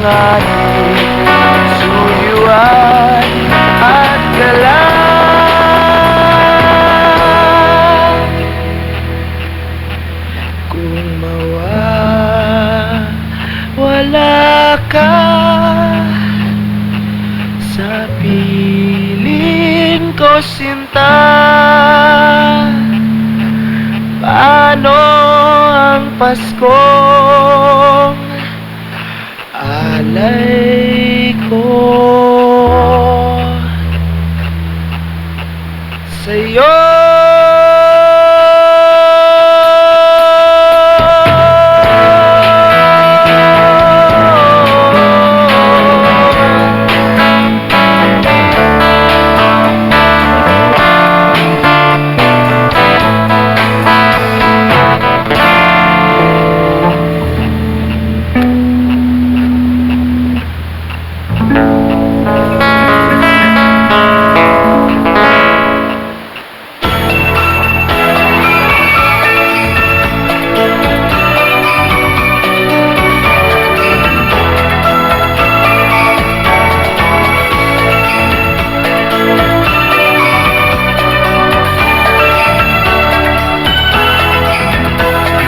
Panganib, suyuan at galak. Kung mawawala ka sa piling ko, sinta, paano ang Paskong alay ko sa'yo?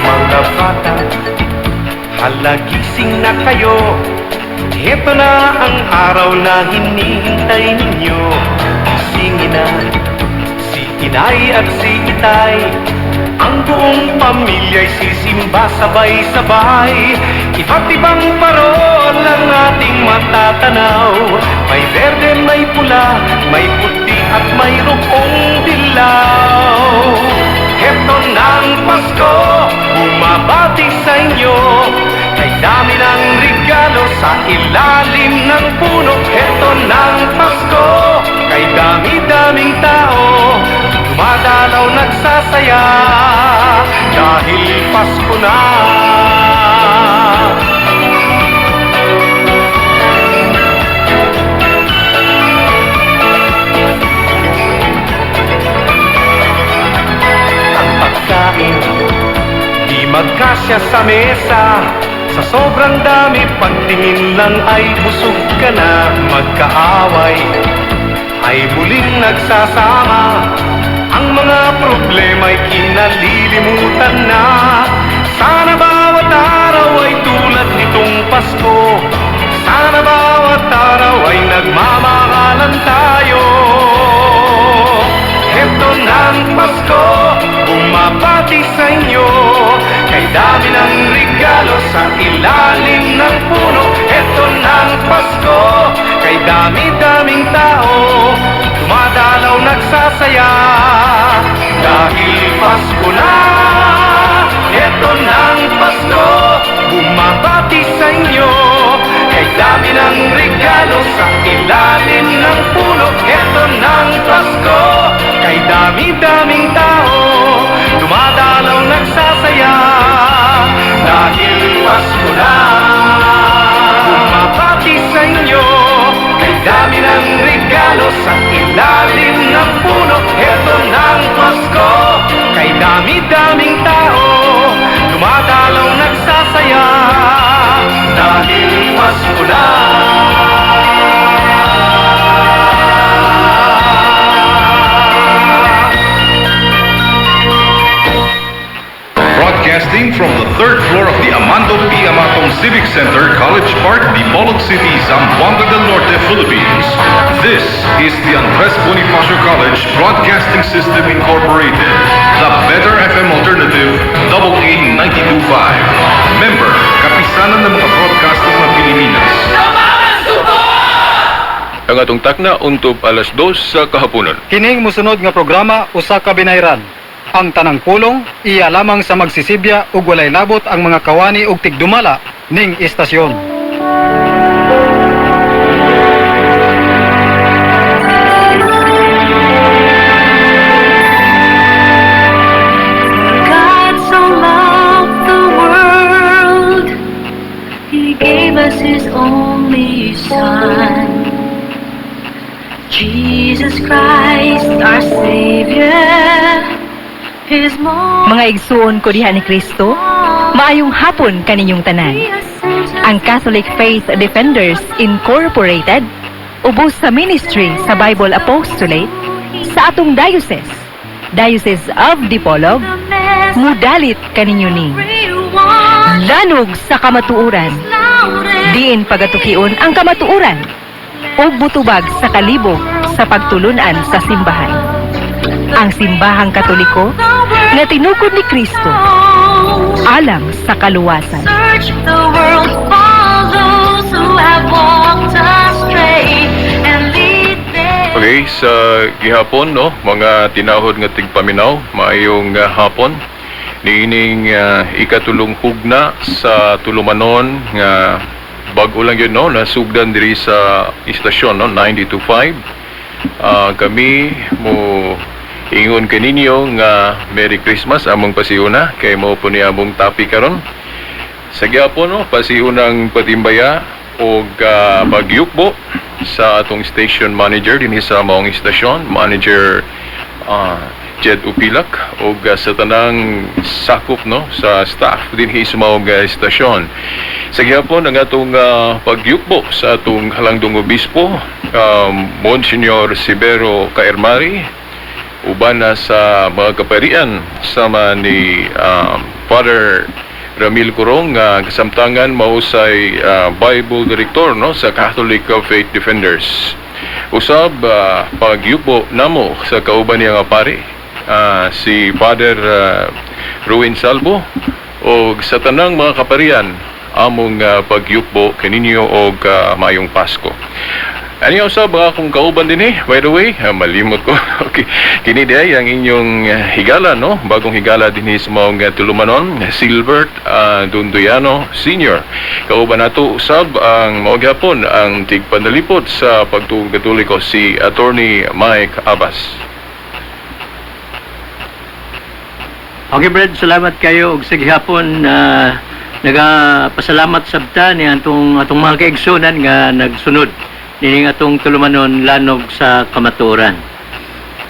Mga bata, hala, gising na kayo. Heto na ang araw na hinihintay ninyo. Gisingin na si inay at si itay. Ang buong pamilya'y sisimba sabay-sabay. Iba't ibang parol ang ating matatanaw. May berde, may pula, may puti at mayroong dilaw. Heto na ang Pasko, bumabati sa inyo. Kay dami ng regalo sa ilalim ng puno. Heto na ang Pasko, kay dami-daming tao dumadalaw, nagsasaya, dahil Pasko na. Ang pagkain di magkasya sa mesa. Sa sobrang dami, pagtingin lang ay busog ka na. Magkaaway ay muling nagsasama. Ang mga problema'y kinalilimutan na. Sana bawat araw ay tulad nitong Pasko. Sana bawat araw ay nagmamahalan tayo. Heto na ang Pasko, bumabati sa inyo. Kay dami ng regalo sa ilalim ng puno. Heto na ang Pasko, kay dami-daming tao dumadalaw, nagsasaya, dahil Pasko na. Heto na ang Pasko, bumabati sa inyo. Kay dami ng regalo sa ilalim ng puno. Heto na ang Pasko, kay dami-daming tao dumadalaw, nagsasaya, dahil Pasko na. Bumabati sa inyo. Kay dami ng regalo sa ilalim ng puno. Heto na ang Pasko, kay dami-daming tao dumadalaw, nagsasaya, dahil Pasko na. Broadcasting from the third floor of the Amando P. Amatong Civic Center, College Park, Dipolog City, Zamboanga del Norte, Philippines. This is the Andres Bonifacio College Broadcasting System Incorporated, the Better FM Alternative, AA 92.5. Member, Kapisanan ng mga Broadcaster ng Pilipinas. Ang atong takna untop 2:00 sa kahaponon. Kining musunod nga programa usa ka binayran. Ang tanang pulong iya lamang sa magsisibya ug walay labot ang mga kawani ug tigdumala ning istasyon. God so loved the world, He gave us His only Son, Jesus Christ, our Savior. His Mga igsuon ko diha ni Kristo, maayong hapon kaninyong tanan. Ang Catholic Faith Defenders Incorporated ubos sa ministry sa Bible Apostolate sa atong diocese, Diocese of Dipolog, mudalit kaninyo ning Lanog sa Kamatuoran. Diin pagatukion ang kamatuoran ug mutubag sa kalibog sa pagtulunan sa simbahan. Ang simbahang Katoliko nga tinukod ni Kristo alang sa kaluwasan. Search the world for those who have walked astray and lead them. Okay, sa gihapon, no, mga tinahod nga tigpaminaw, maayong hapon. Niining ikatulong hugna sa tulumanon nga bag-o lang yun, no, nasugdan diri sa istasyon, no, 92.5. Kami mo ingon kaninyo nga Merry Christmas among pasiuna kay mao po ni among topic karon. Sa gihapon, no, pasiunang patimbaya og pagyukbo sa atong station manager dinhi sa maong istasyon, Manager Jed Upilak, og sa tanang sakop, no, sa staff dinhi sa maong istasyon. Sa gihapon ang atong pagyukbo sa atong halangdong obispo, Monsignor Severo Caermari, uban na sa mga kaparian sama ni Father Ramil Curong nga kasamtangan mausay Bible Director, no, sa Catholic Faith Defenders. Usab pagyupo namo sa kauban niya nga pari, si Father Ruin Salvo, og sa tanang mga kaparian among pagyukbo kaninyo og maayong Pasko. Ano usab mga akong kauban din eh? By the way, malimot ko. Okay. Kini diay ang inyong higala, no? Bagong higala din sa maong tulumanon, Silbert Dunduyano Sr. Kauban nato usab ang mao gyapon ang tigpanalipod sa pagtuong Katoliko, si Attorney Mike Abbas. Okay, Brad, salamat kayo og sige hapon, nagapasalamat sabta ni atong atong mga kaigsunan nga nagsunod nining atong tulumanon Lanog sa Kamatuoran.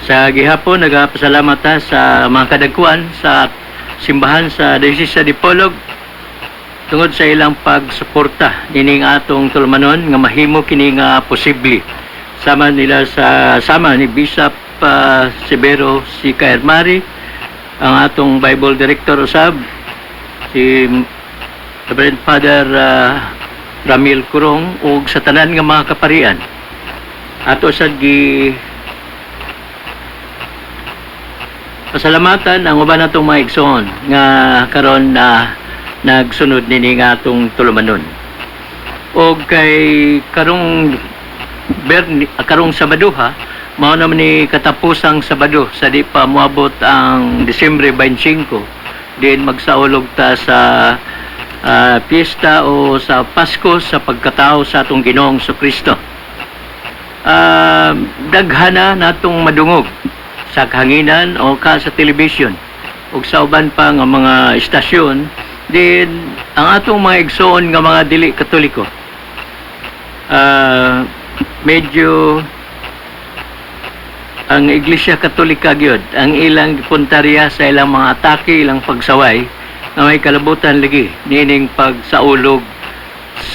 Sa gihapon nagapasalamat ta sa mga kadagkuan sa simbahan sa Diocese sa Dipolog tungod sa ilang pagsuporta nining atong tulumanon nga mahimo kini nga posible. Sama nila sa sama ni Bishop Severo C. Caermari, ang atong Bible Director usab si Reverend Father Ramil Curong ug sa tanan nga mga kaparian. Ato sad gi pasalamatan ang uban natong mga igsoon nga karon na nagsunod nini nga atong tulumanon. Og kay karong Berni, karong Sabadoha, mao naman ni katapusang Sabado sa di pa moabot ang Disyembre 25, din magsaulog ta sa piyesta o sa Pasko sa pagkatao sa atong Ginoong Kristo. Daghana natong madungog sa kahanginan o ka sa television ug sa uban pa nga mga istasyon din ang atong mga igsoon nga mga dili Katoliko. Medyo ang Iglesia Katolika gyud ang ilang gipuntarya sa ilang mga atake, ilang pagsaway nga may kalabutan lagi nining pagsaulog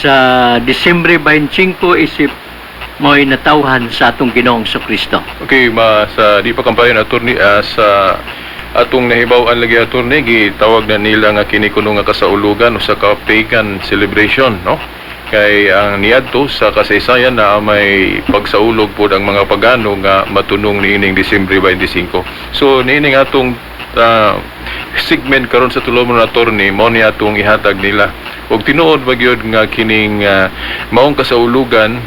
sa Disyembre 25 isip mo'y natawhan sa atong Ginoong Kristo. Okay, ma sa di pa kampayon, attorney, sa atong nahibaw-an lagi, attorney, gitawag na nila nga kini kuno nga kasaulugan usa ka pagan celebration, no? Kay ang niadto sa kasaysayan na may pagsaulog pod ang mga pagano nga matunong niining Disyembre 25. So niining atong segment karon sa tulumanon, attorney, mao ni atong ihatag nila. Ug tinuod ba gyud nga kining maong kasaulugan,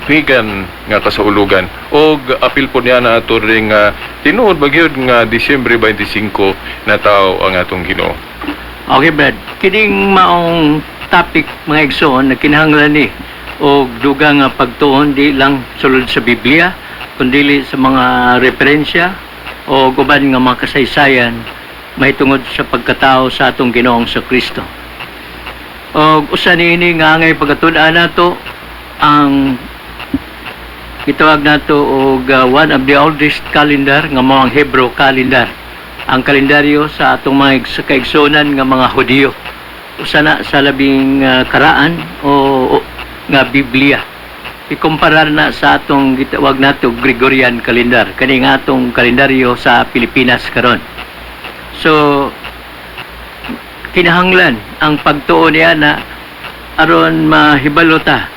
pagan nga kasaulugan? Og apil po niya na, attorney, nga tinuod ba gyud nga Disyembre 25 natawo ang atong Ginoo? Okay, Brad. Kining maong topic, mga igsoon, na kinahanglan ni og dugang nga pagtuon, di lang sulod sa Biblia kundi sa mga referensya o uban nga mga kasaysayan mahitungod sa pagkatao sa atong Ginoong sa Kristo. Og usa niini nga angay pagkatud-an nato ang gitawag nato og one of the oldest calendar nga mao ang Hebrew calendar. Ang kalendaryo sa atong mga kaigsuonan nga mga Hudiyo. Usa na sa labing karaan o nga Biblia. Ikumpara na sa atong gitawag nato Gregorian calendar, kani nga atong kalendaryo sa Pilipinas karon. So kinahanglan ang pagtuo niya na aron mahibalo ta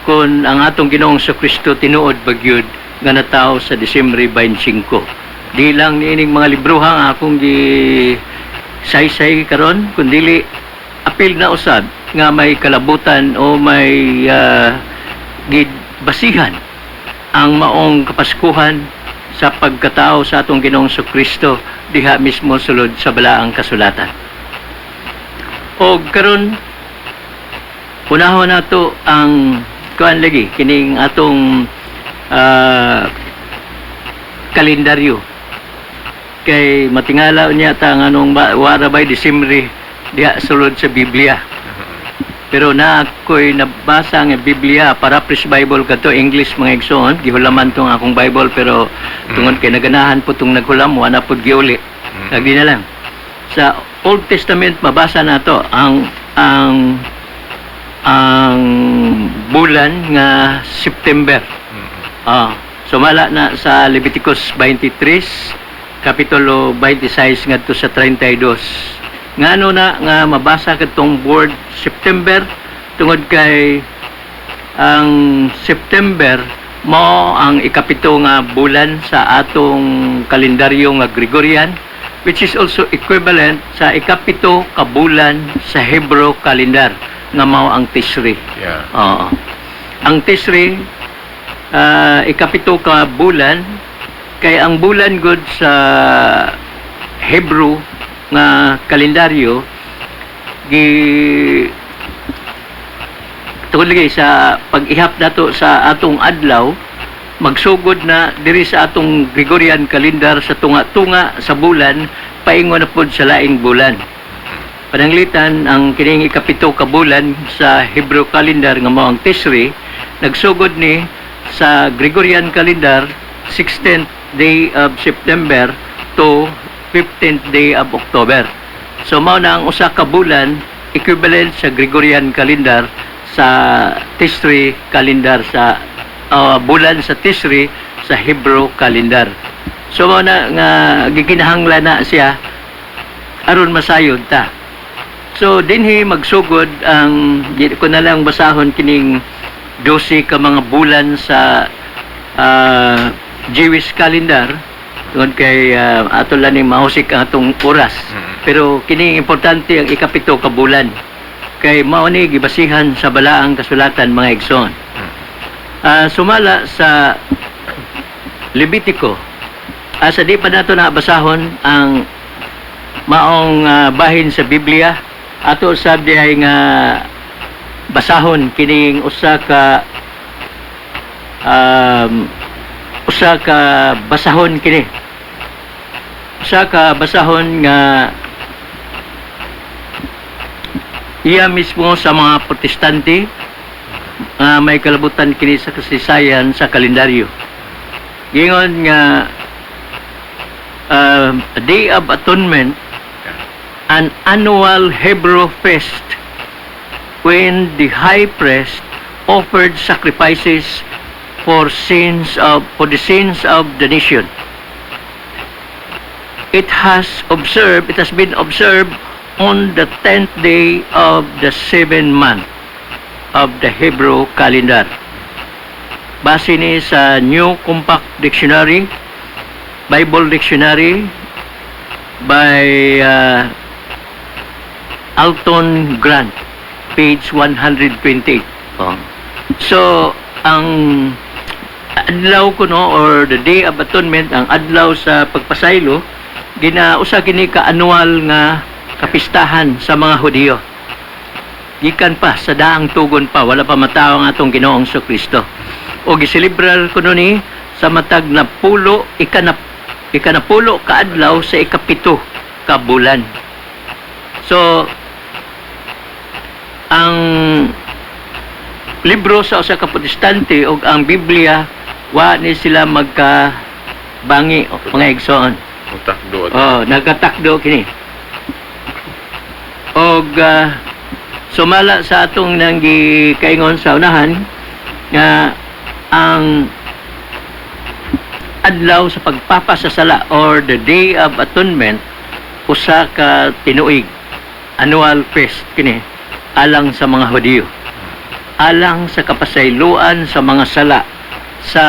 kung ang atong Ginoong Kristo tinuod ba gyud nga natawo sa Disyembre 25. Di lang niining mga libroha ang akong gi saysay karon, kundili apil na usab nga may kalabutan o may gibasihan ang maong kapaskuhan sa pagkatao sa atong Ginoong Kristo diha mismo sulod sa balaang kasulatan. O karon, unahon nato ang kuan lagi kining atong kalendaryo kay matingala niya ta nganong wara bay Disyembre diha sulod sa Biblia. Pero na ako'y nabasa nga Biblia, Paraphrase Bible kadto, English, mga igsoon. Gihulaman tong akong Bible, pero tungod kay naganahan po tong naghulam, wala pod giuli. Lagi na lang. Sa Old Testament mabasa nato ang bulan nga September. Sumala na sa Leviticus 23 kapitulo 26 ngadto sa 32. Ngano na nga mabasa kadtong word September? Tungod kay ang September mao ang ikapito nga bulan sa atong kalendaryo nga Gregorian, which is also equivalent sa ikapito ka bulan sa Hebrew calendar nga mao ang Tishri. Oo. Ang Tishri, ikapito ka bulan, kay ang bulan gud sa Hebrew nga kalendaryo gi tungod lagi sa pag-ihap nato sa atong adlaw, magsugod na diri sa atong Gregorian calendar sa tunga-tunga sa bulan paingon na pod sa laing bulan. Pananglitan ang kining ikapito ka bulan sa Hebrew calendar nga mao ang Tishri, nagsugod ni sa Gregorian calendar 16th day of September to 15th day of October. So mao na ang usa ka bulan equivalent sa Gregorian calendar sa Tishri calendar, sa bulan sa Tishri sa Hebrew calendar. So mao na nga gikinahanglan na siya aron masayod ta. So dinhi magsugod ang di ko na lang basahon kining 12 ka mga bulan sa Jewish calendar tungod kay ato lang ning mahusik ang atong oras. Pero kini importante ang ikapito ka bulan kay mao ni gibasihan sa balaang kasulatan, mga igsoon. Sumala sa Levitico, sa di pa nato na basahon ang maong bahin sa Biblia, ato sab dihay nga basahon kining usa ka basahon kini, usa ka basahon nga iya mismo sa mga Protestante nga may kalabutan kini sa kasaysayan sa kalendaryo. Gingon nga Day of Atonement, an annual Hebrew feast when the high priest offered sacrifices for the sins of the nation. It has been observed on the 10th day of the seventh month of the Hebrew calendar. Base ni sa New Compact Dictionary, Bible Dictionary by Alton Grant, page 128. Oh. So, ang adlaw kuno or the Day of Atonement, ang adlaw sa pagpasaylo, ginausa kini ka annual nga kapistahan sa mga Hudiyo. Gikan pa sa daang tugon pa, wala pa matawo ang atong Ginoong Kristo. O giselebrar kuno ni sa matag na pulo, ikanapulo ka adlaw sa ikapito ka bulan. So, ang libro sa usa ka Protestante ug ang Biblia, wa ni sila magkabangi, mga igsoon. Utakdo. Oh, nagatakdo kini. Og Sumala sa atong nang gikaingon sa unahan nga ang adlaw sa pagpapasasala or the Day of Atonement usa ka tinuig annual feast kini alang sa mga Hudiyo, alang sa kapasayloan sa mga sala sa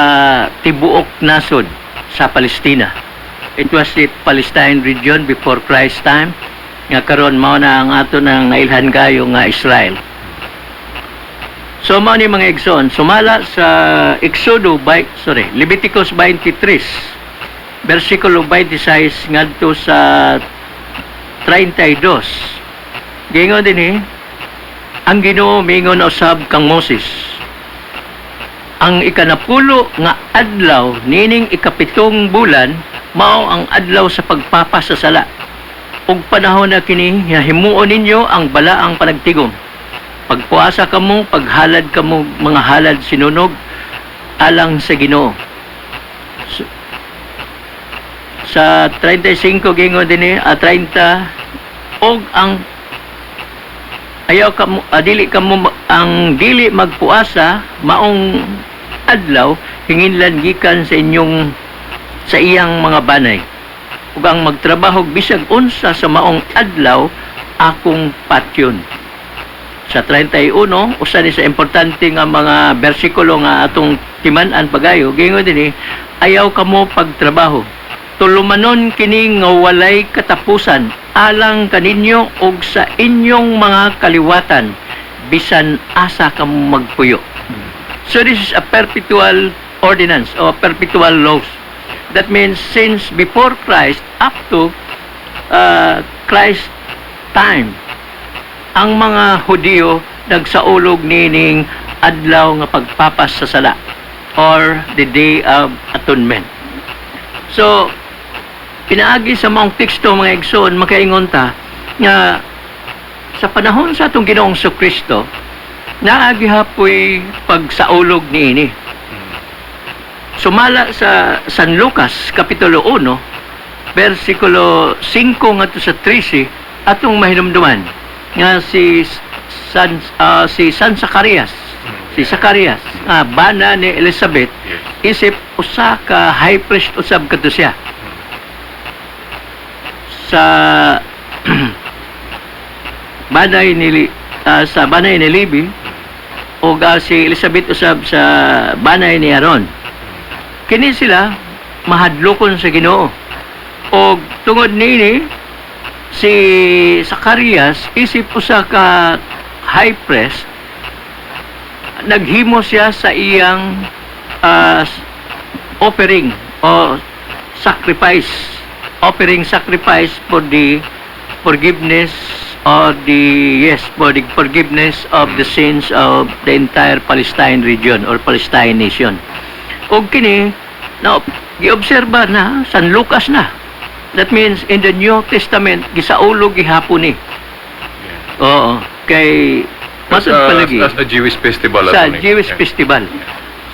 tibuok nasod sa Palestina. It was the Palestine region before Christ time nga karon mao na ang ato nang nailhan kayo nga Israel. So mao ni, mga igsoon, sumala sa Exodo by, sorry, Leviticus 23 versikulo 26 ngadto sa 32. Giingon dinhi, ang Ginoo miingon usab kang Moses: "Ang ikanapulo nga adlaw nining ikapitong bulan mao ang adlaw sa pagpapasasala. Ug panahon na kini nga himuon ninyo ang balaang panagtigom. Pagpuasa kamo, paghalad kamo mga halad sinunog alang sa Ginoo." Sa 35 gingon dinhi, 30, og ang ayaw kamo, dili kamo ang dili magpuasa maong adlaw hinginlan gikan sa inyong sa iyang mga banay, ug ang magtrabaho bisag unsa sa maong adlaw akong patyon. Sa 31, usa ni sa importante nga mga bersikulo nga atong timan-an pagayo, gingon dinhi, "Ayaw kamo pagtrabaho. Tulumanon kini nga walay katapusan alang kaninyo ug sa inyong mga kaliwatan bisan asa kamo magpuyo." So this is a perpetual ordinance or perpetual laws. That means since before Christ up to Christ time, ang mga Hudiyo nagsaulog nining adlaw nga pagpapasasala or the Day of Atonement. So, pinaagi sa maong teksto, mga igsoon, makaingon ta nga sa panahon sa atong Ginoong Kristo, naa gihapoy pagsaulog niini. Sumala sa San Lucas kapitulo 1 versikulo 5 ngadto sa 13, atong mahinumduman nga si San Zacarias, si Zacarias nga bana ni Elizabeth, isip usa ka high priest usab kadto siya sa banay ni Levi, ug si Elizabeth usab sa banay ni Aaron. Kini sila mahadlokon sa Ginoo, og tungod niini si Zacarias isip usa ka high priest, naghimo siya sa iyang offering o sacrifice, offering sacrifice for the forgiveness or the yes for the forgiveness of the sins of the entire Palestine region or Palestine nation. Ug kini na giobserba na San Lucas na. That means in the New Testament gisaulog gihapon ni. Oo, kay As, masud palagi as a Jewish festival sa ato ni. Jewish festival.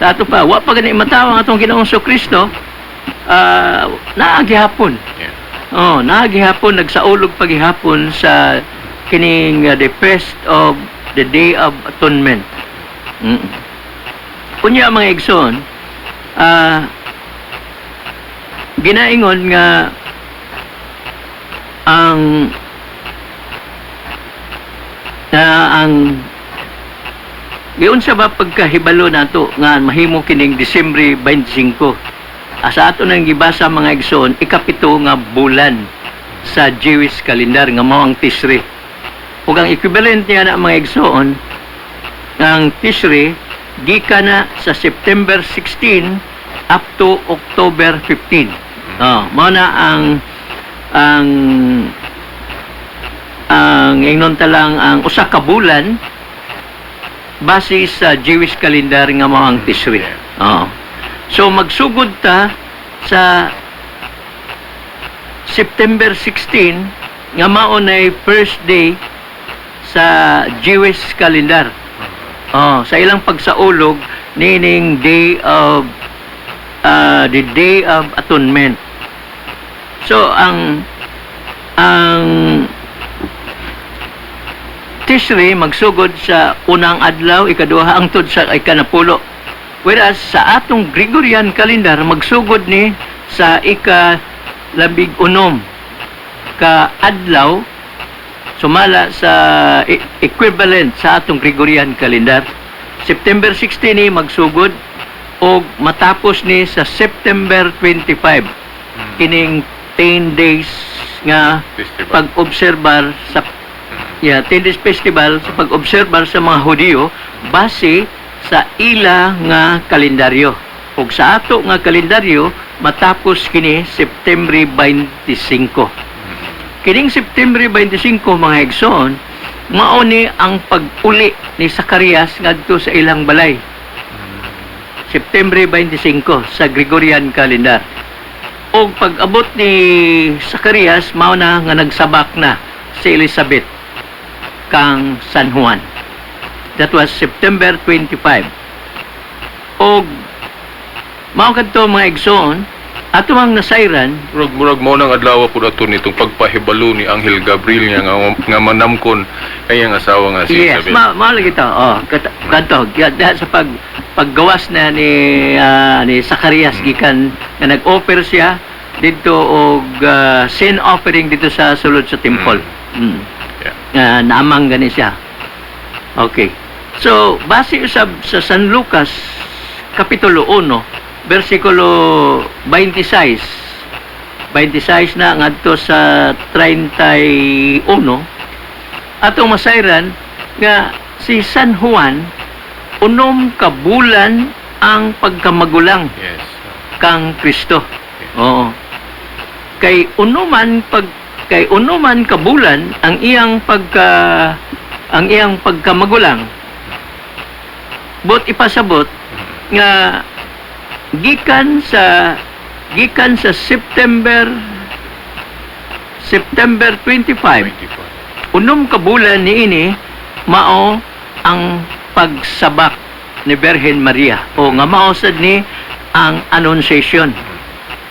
Sa ato pa, wa pa gani matawo ang atong Ginoong Kristo, naa gihapon. Oh, naa gihapon, nagsaulog pa gihapon sa kining the feast of the Day of Atonement. Unya, mga igsoon, ginaingon nga ang na ang giunsa ba pagkahibalo nato nga mahimo kining Disyembre 25? Sa ato nang gibasa, mga igsoon, ikapito nga bulan sa Jewish calendar nga mao ang Tisri. Ug ang equivalent niya na, mga igsoon, ang Tisri gikan na sa September 16 up to October 15. Oh, mao na ang ingnon ta lang ang usa ka bulan base sa Jewish calendar nga mao ang Tisri. Oo. So magsugod ta sa September 16 nga mao nay first day sa Jewish calendar. Oh, sa ilang pagsaulog nining day of the Day of Atonement. So ang Tishri magsugod sa unang adlaw, ikaduha hangtod sa ikanapulo. Whereas sa atong Gregorian calendar, magsugod ni sa ika 19 ka adlaw, sumala sa equivalent sa atong Gregorian calendar. September 16 ni magsugod og matapos ni sa September 25, kining 10 days nga festival. Pag-obserbar sa, yeah, 10 days festival sa pag-obserbar sa mga Hudiyo base sa ila nga kalendaryo. Ug sa ato nga kalendaryo, matapos kini September 25. Kining September 25, mga igsoon, mao ni ang pag-uli ni Zacarias ngadto sa ilang balay. September 25 sa Gregorian calendar. Og pag-abot ni Zacarias, mao na nga nagsabak na si Elizabeth kang San Juan. That was September 25. Og mao kadto, mga igsoon, ato ang nasayran. Murag mao nang adlaw pud ato nitong pagpahibalo ni Anghel Gabriel niya nga manamkon kay ang asawa nga si Yes, Isabel. mao lagi to. Oh, kadto diha sa paggawas na ni Zacarias gikan nga nag-offer siya didto og sin offering dito sa sulod sa temple. Nga naamang gani siya. Okay. So, base usab sa San Lucas Kapitulo 1, versikulo 26, 26 na ngadto sa 31, atong masayran nga si San Juan, 6 ka bulan ang pagkamagulang kang Kristo. Oo. Kay unoman ka bulan ang iyang pagkamagulang. But ipasabot nga gikan sa September 25, 25. 6 ka bulan niini mao ang pagsabak ni Birhen Maria o nga mao sad ni ang Annunciation.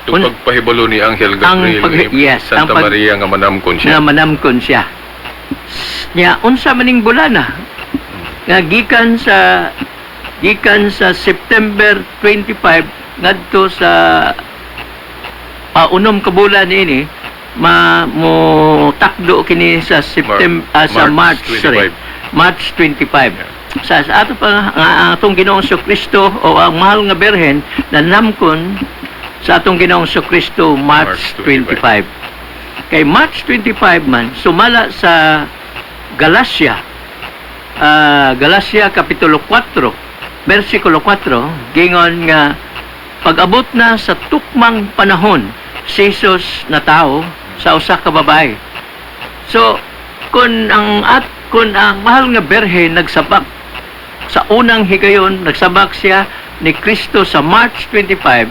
Itong pagpahibalo ni Anghel Ang Gabriel ni yes, Santa ang Maria nga manamkon siya. Nga manamkon siya. Nya unsa maning bulana nga gikan sa September 25 ngadto sa 6 ka bulan niini, ma mo takdo kini sa September, sa March March, sorry, 25. March 25. Sa ato pa nga ang atong Ginoong Kristo o ang mahal nga Birhen nanamkon sa atong Ginoong Kristo March March 25. 25. Kay March 25 man sumala sa Galacia, Galacia Kapitulo 4 versikulo 4, gingon nga pag-abot na sa tukmang panahon, si Jesus na tao sa usa ka babae. So kung ang mahal nga Berhen nagsabak sa unang higayon, nagsabak siya ni Kristo sa March 25,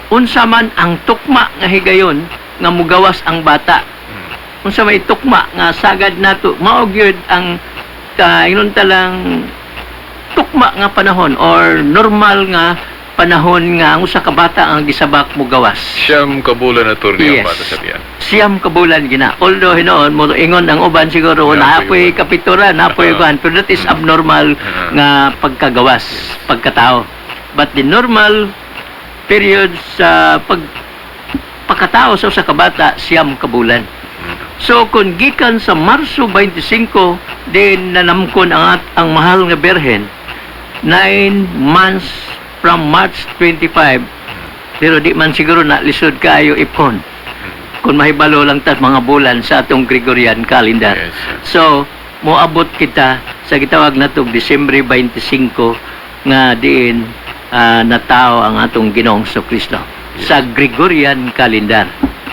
unsa man ang tukma nga higayon nga mugawas ang bata? Unsa may tukma nga sagad nato? Mao gyud ang kaingon ta lang tukma nga panahon or normal nga panahon nga ang usa ka bata ang gisabak mo gawas. 9 ka bulan na, attorney, ang Yes. bata sa tiyan. 9 ka bulan gina. Although hinuon mo ingon ang uban siguro Yeah, napoy uban. kapitura, napoy kuan, pero that is abnormal nga pagkagawas, pagkatao. But the normal period sa pagkatao sa usa ka bata, 9 ka bulan. So kung gikan sa Marso 25 din nanamkon ang mahal nga Birhen, 9 months from March 25, pero di man siguro na lisod kaayo ipon kung mahibalo lang tas mga bulan sa atong Gregorian calendar. So, moabot kita sa gitawag natong Disyembre 25 nga diin natao ang atong Ginoong Kristo sa Gregorian calendar.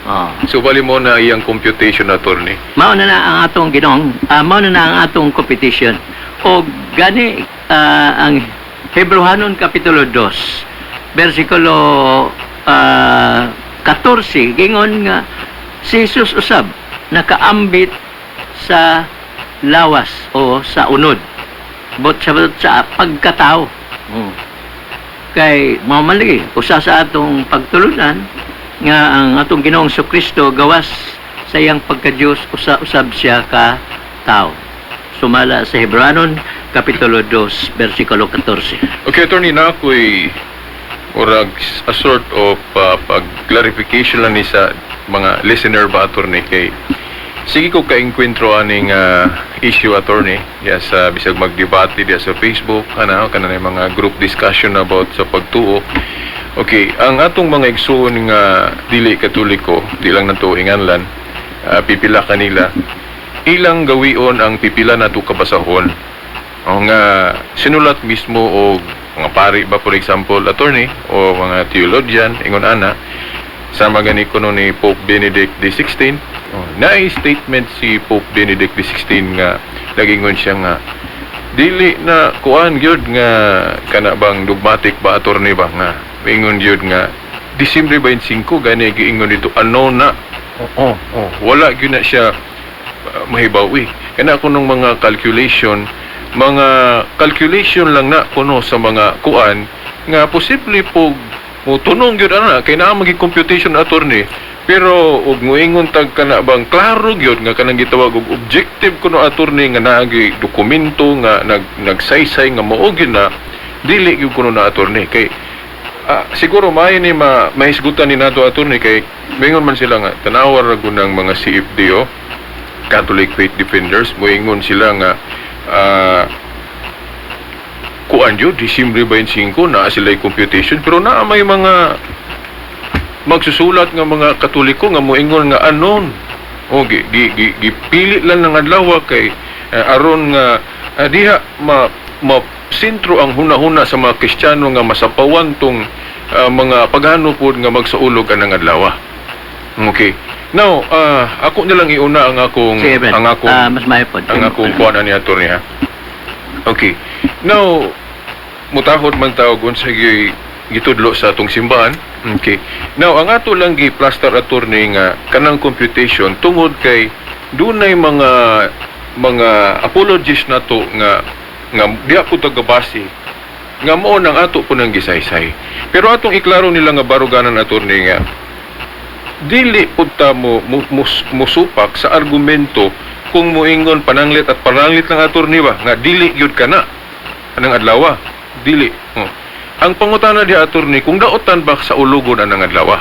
Oh. So bali mao na iyang computation, attorney. Mao na na ang atong Ginoong, mao na na ang atong computation. O gani ang Hebreohanon Kapitulo 2 versikulo 14, gingon nga si Jesus usab nakaambit sa lawas o sa unod. But sa pagkatao. Kay mao man lagi usa sa atong pagtulunan nga ang atong Ginoong Kristo, gawas sa iyang pagka-Diyos, usa usab siya ka tao. Sumala sa Hebranon, Kapitulo 2, versikulo 14. Okay, Attorney, na ako'y murag a sort of pag-clarification lang ni sa mga listener ba, attorney, kay sige ko ka-enkwentro aning issue, attorney, diya sa bisag magdebate diya sa Facebook, ana kana na mga group discussion about sa pagtuo. Okay, ang atong mga igsuon nga dili Katoliko, di lang nato inganlan, pipila kanila, ilang gawion ang pipila nato kabasahon o nga sinulat mismo og mga pari ba, for example, attorney, o mga theologian, ingon ana, sama gani kuno ni Pope Benedict XVI. Oh, na statement si Pope Benedict XVI nga nagingon siya nga dili na kuan gyud nga kana bang dogmatic ba, attorney, ba nga ingon gyud nga Disyembre 25 gani giingon dito ano na. Oo, wala gyud na siya mahibaw eh. Kana kunong mga calculation lang na kuno sa mga kuan nga posible po mo tunong gyud ana kay naa magi computation, attorney, pero og moingon tag kana bang klaro gyud nga kanang gitawag og objective kuno, attorney, nga naagi dokumento nga nagsaysay nga mao gyud na, dili gyud kuno na, attorney, kay siguro maayo ni mahisgutan ni nato, attorney, kay moingon man sila nga tanawar ra gud ng mga CFDO, Catholic Faith Defenders, moingon sila nga kuan jud Disyembre 25 na sila computation, pero naa may mga magsusulat nga mga Katoliko nga moingon nga anon o gi, gi, gi, gipili lang ng adlaw kay aron nga diha ma, ma sentro ang hunahuna sa mga Kristiyano nga masapawan tong mga pagano pod nga magsaulog anang adlaw. Okay. Now, ako na lang iuna ang akong Sige, Brad. ang akong Mas maayo pod. ang akong kuan ani, attorney, ha. Okay. Now, mutahod man tawag unsa gitudlo sa atong simbahan. Okay. Now, ang ato lang gi-plaster, attorney, nga kanang computation tungod kay dunay mga apologists nato nga nga diha po tagabase nga mao nang ato po nang gisaysay. Pero atong iklaro nila nga baruganan, attorney, nga dili pud ta mo musupak sa argumento kung moingon pananglit at pananglit lang, attorney, ba nga dili gyud kana anang adlaw, dili. Oh. Ang pangutana di, attorney, kung daotan ba sa ulugon anang adlaw.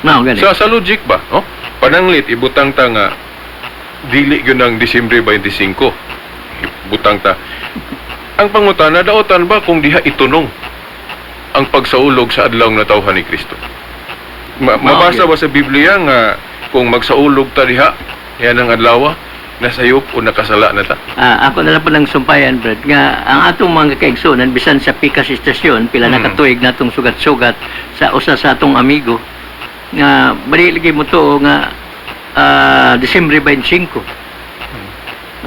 Mao gani. Sa logic ba, oh? Pananglit ibutang ta nga dili gyud ang Disyembre 25, ibutang ta. Ang pangutana, daotan ba kung diha itunong ang pagsaulog sa adlaw nga natawhan ni Kristo? Mabasa Mao ba sa Biblia nga kung magsaulog ta diha yan ang adlaw, nasayop o nakasala na ta? Ako na lang po ng sumpayan, Brad, nga ang atong mga kaigsunan, bisan sa pikas istasyon, pila na katuig natong sugat-sugat sa usa sa atong amigo, nga bali lagi mo to nga Disyembre 25.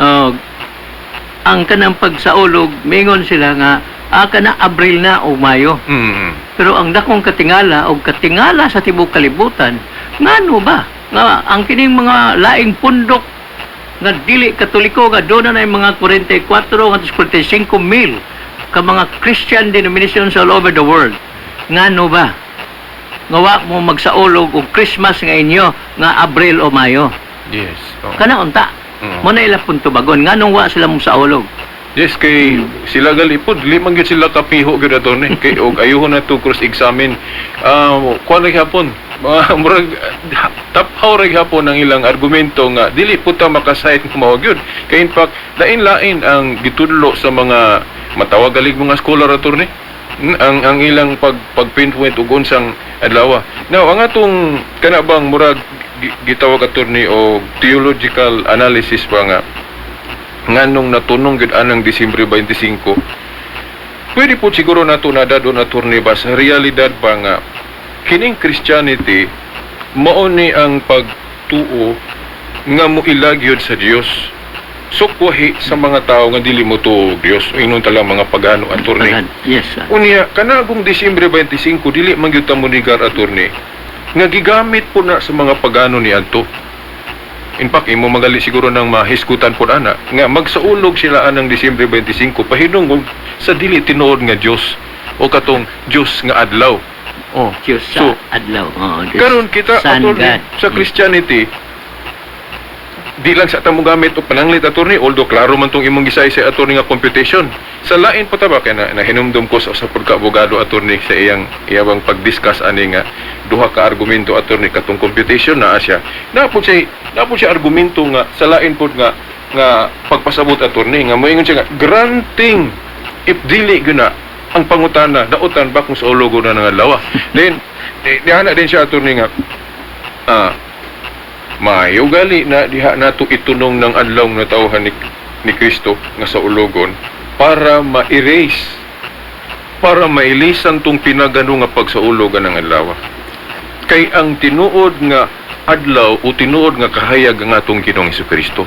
Oh, ang kanang pagsaulog, mingon sila nga kana Abril na o Mayo. Pero ang dakong katingala o katingala sa tibuok kalibutan, ngano ba? Nga ang kining mga laing pundok nga dili Katoliko nga doon na mga 44 ngadto 45 mil ka mga Christian denominations all over the world. Ngano ba? Nga wa mo magsaulog og Christmas nga inyo nga Abril o Mayo. Yes. Oh. Kana unta. Mo na ila punto bagon nganong wa sila mo saulog. Yes, kay sila gali po, dili man gyud sila kapiho gyud, attorney. Kay og ayuhon na to cross examine. Kuan ra gyapon. Mga murag taphaw ra gyapon ang ilang argumento nga dili po ta makasayt mao gyud. Kay in fact, lain-lain ang gitudlo sa mga matawag galig mga scholar, attorney. Ang ilang pag pinpoint og unsang adlaw. Now, ang atong kana bang murag gitawag, attorney, og theological analysis ba nga nganong natunong gyud anang Disyembre 25, pwede po siguro nato na dadon, attorney, ba sa realidad ba nga kining Christianity mao ni ang pagtuo nga moila gyud sa Dios sukwahi sa mga tao nga dili mo tuo og Dios, ingon talang mga pagano, attorney. Pagan. Yes, sir. Unya kanagong Disyembre 25, dili man gyud ta munigar, attorney, nga gigamit po na sa mga pagano ni adto. In fact, imo magali siguro ng mahisgutan po ana nga magsaulog sila anang Disyembre 25 pahinungog sa dili tinuod nga Dios o katong Dios nga adlaw. Oh. Diyos sa So, adlaw. Oo, Diyos karon kita Sun attorney, God. sa Christianity Di lang sa atong gamit og pananglit, attorney, although klaro man tong imong gisay sa attorney nga computation. Sa lain pa ta ba kay na, nahinumdum ko sa pagka-abogado, attorney, sa iyang iyang pag-discuss ani nga duha ka argumento, attorney, katong computation naa siya. Naa pud siya argumento nga sa lain pud nga pagpasabot, attorney, nga moingon siya nga granting if dili gyud na ang pangutana, dautan ba kung saulogon na ng adlaw? Then di, di, din siya, attorney, nga maayo gali na diha nato itunong ng adlaw nga tawhan ni Kristo nga saulogon para ma-erase, para mailisan tong pinagano nga pagsaulugan ng adlaw, kay ang tinuod nga adlaw o tinuod nga kahayag ang atong Ginoong Kristo.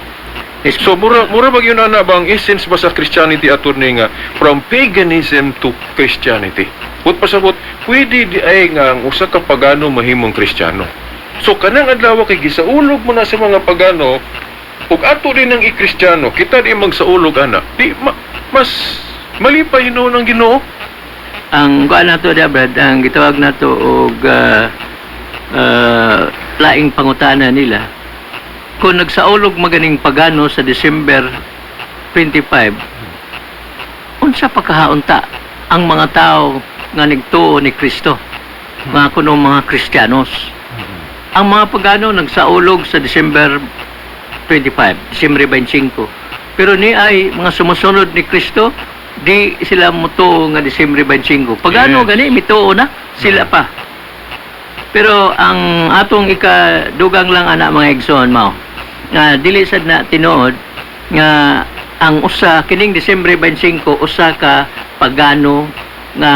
So mura ba yun ana ba ang essence ba sa Christianity, attorney, nga from paganism to Christianity? Put pasabot, pwede di ay nga ang usa ka pagano mahimong Kristiyano. So kanang adlaw kay gisaulog mo na sa mga pagano ug ato din ang i-Kristiyano, kita di magsaulog ana. Di mas malipay hinuon ang Ginoo. Ang kuan nato dia, Brad, ang gitawag nato og laing pangutana nila. Kung nagsaulog maganing pagano sa December 25, unsa pa kahaunta ang mga tao nga nagtuo ni Kristo, mga kuno mga Kristiyanos? Ang mga pagano nagsaulog sa December 25, December 25. Pero ni ay mga sumusunod ni Kristo, di sila mutuo nga December 25. Pagano gani mituo na sila pa. Pero ang atong ikadugang lang ana, mga igsoon, mao nga dili sad na tinuod nga ang usa kining December 25 usa ka pagano nga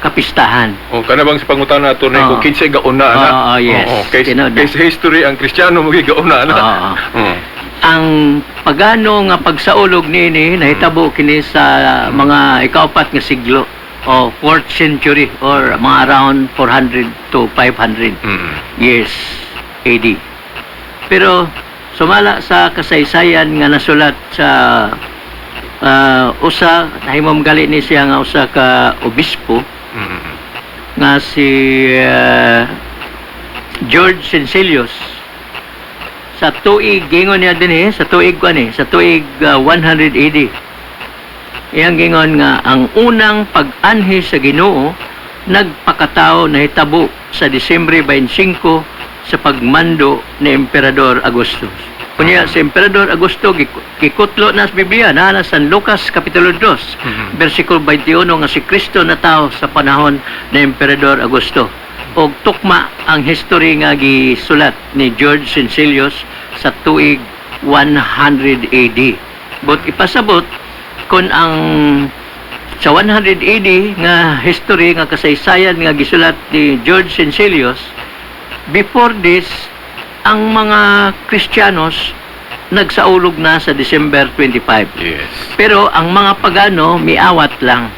kapistahan. O kana bang sa pangutana, attorney, kung kinsay gauna ana? Oo, yes. Oo, kay, Tinuod na. kay sa history ang Kristiyano mo gauna ana. Oo. Ang pagano nga pagsaulog niini nahitabo kini sa mga ikaupat nga siglo o 4th century or mga around 400 to 500 years AD. Pero sumala sa kasaysayan nga nasulat sa usa nahimong gali ni siya nga usa ka obispo nga si George Syncellus sa tuig, gingon niya dinhi sa tuig kuan eh, sa tuig 100 AD. Iyang gingon nga ang unang pag-anhi sa Ginoo nagpakatao nahitabo sa Disyembre 25 sa pagmando ni Emperador Augustus. Kunya si Emperador Augusto gikutlo na sa Biblia na na San Lucas Kapitulo 2 versikulo 21 nga si Kristo natawo sa panahon ni Emperador Augusto. Og tukma ang history nga gisulat ni George Syncellus sa tuig 100 AD. But ipasabot kung ang sa 100 AD nga history nga kasaysayan nga gisulat ni George Syncellus, before this ang mga Kristiyanos nagsaulog na sa December 25. Pero ang mga pagano miawat lang.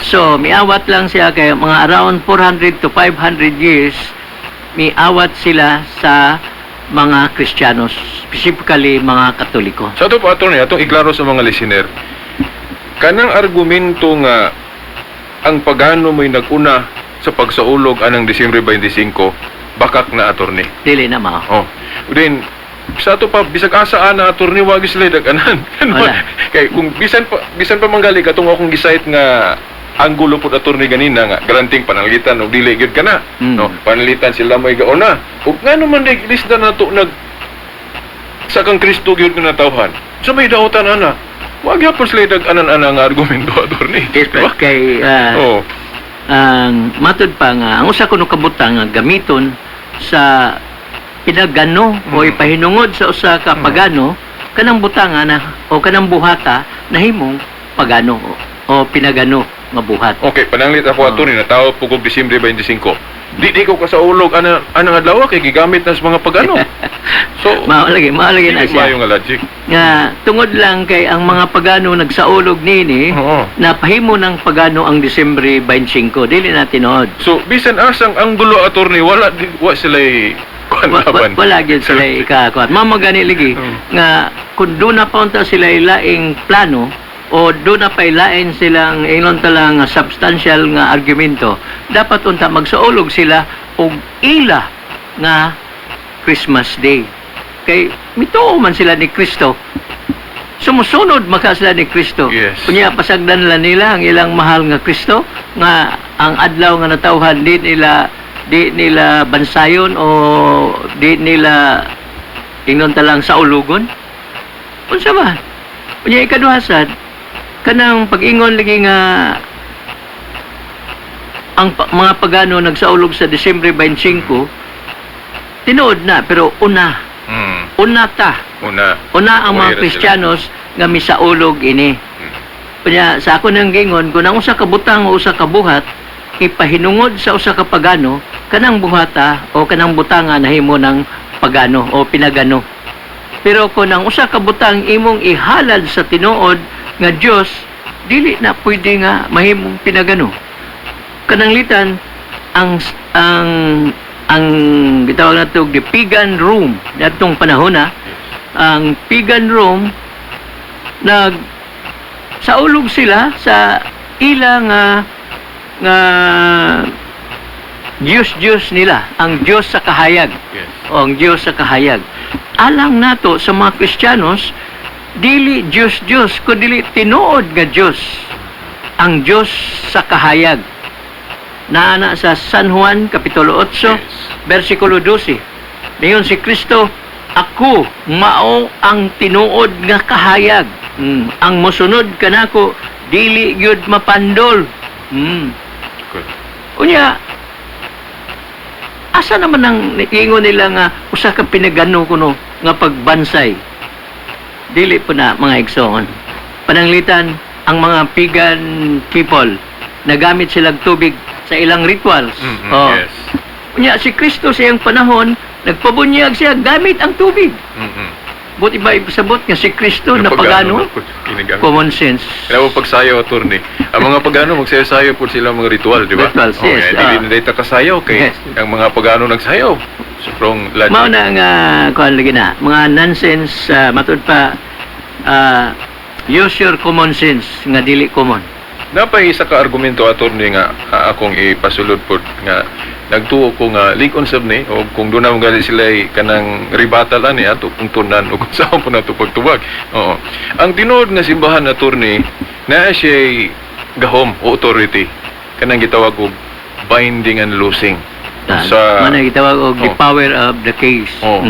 So, miawat lang siya kay mga around 400 to 500 years miawat sila sa mga Kristiyanos, specifically mga Katoliko. Sa ato po, attorney, atong iklaro sa mga listener. Kanang argumento nga ang pagano mo'y nag-una sa pagsaulog anang Disyembre 25, bakak na, attorney. Dili na mao. Oh. Then sa ato pa bisag asa ana, attorney, wag sila dag-anan. Wala. Kay kung bisan pa manggali katong akong gisayt nga anggulo pud, attorney, ganina nga granting pananglitan og dili gyud kana. No, pananglitan sila mo'y gauna. Ug ngano man dig lisda nato nag sa kang Kristo gyud nga natawhan. Sa may dautan ana. Wag gyapon sila dag-anan ana nga argumento, attorney. Yes, Di ba? kay ang matod pa nga ang usa kuno kabutang nga gamiton sa pinagano o ipahinungod sa usa ka pagano, kanang butanga na o kanang buhata nahimong pagano o pinagano nga buhat. Okay, pananglit ako, attorney, natawo po kog Disyembre 25. Di ko kasaulog ana anang adlaw kay gigamit na sa mga pagano. So, Mao lagi na dili siya. maayo nga logic. Nga tungod lang kay ang mga pagano nagsaulog nini, napahimo ng pagano ang Disyembre 25, dili na tinuod. So, bisan asang anggulo, attorney, wala di, wa sila kuan laban. Wala gyud sila ikakuan. Mao gani lagi nga kung doon na pa unta sila laing plano o doon na pa ilain silang ingon ta lang nga substantial nga argumento, dapat unta magsaulog sila og ila nga Christmas Day. Kay Mituo man sila ni Kristo. Sumusunod maka sila ni Kristo. Unya pasagdan lang nila ang ilang mahal nga Kristo nga ang adlaw nga natawhan di nila bansayon o di nila ingnon talang sa ulugon. Unsa ba? Unya ikaduha sad, kanang pag-ingon lagi nga ang mga pagano nagsaulog sa Disyembre 25, tinuod na, pero una una ta. Una. Una ang mga Buhay ra sila. Kristiyanos nga misaulog ini. Kunya sa ako nang gingon, kung ang usa ka butang o usa ka buhat ipahinungod sa usa ka pagano, kanang buhata o kanang butanga nahimo ng pagano o pinagano. Pero kung ang usa ka butang imong ihalad sa tinuod nga Dios, dili na pwede nga mahimong pinagano. Kananglitan ang gitawag nato the pagan Rome natong panahon na ang pagan Rome, nag saulog sila sa ila nga Diyos Diyos nila, ang Diyos sa kahayag. O ang Diyos sa kahayag. Alang nato sa mga Kristiyanos, dili Diyos Diyos kundi tinuod nga Diyos, ang Diyos sa kahayag. Naana sa San Juan Kapitulo 8, versikulo 12. Ngayon si Kristo, "Ako mao ang tinuod nga kahayag. Ang mosunod kanako dili gyud mapandol." Good. Unya, asa naman ang ingon nila nga usa ka pinagano kuno nga pagbansay? Dili po na, mga igsoon. Pananglitan, ang mga pagan people, nagamit silang tubig sa ilang rituals. Oh. Unya, si Kristo sa iyang panahon, nagpabunyag siya gamit ang tubig. Buti ba ipasabot nga si Kristo napagano? Kinigamit. Common sense. Kaya mo pagsayaw, attorney. Ang mga pagano, magsayaw-sayaw po sila mga ritual, di ba? Rituals, yes. Okay, dili na data kasayaw kay ang mga pagano nagsayaw. Strong logic. Mao na nga kuan lagi na mga nonsense, matud pa, use your common sense nga dili common. Napay isa ka argumento, attorney, nga akong ipasulod po nga nagtuo ko nga lig-on sab ni o kung doon na gali sila ay kanang rebuttal ani ato kung tunan o kung saan po nato pagtubag. Oo. Ang tinuod nga simbahan, attorney, naa siya gahom o authority kanang gitawag og binding and loosing. Sa Mao na gitawag og the power of the keys. Oh.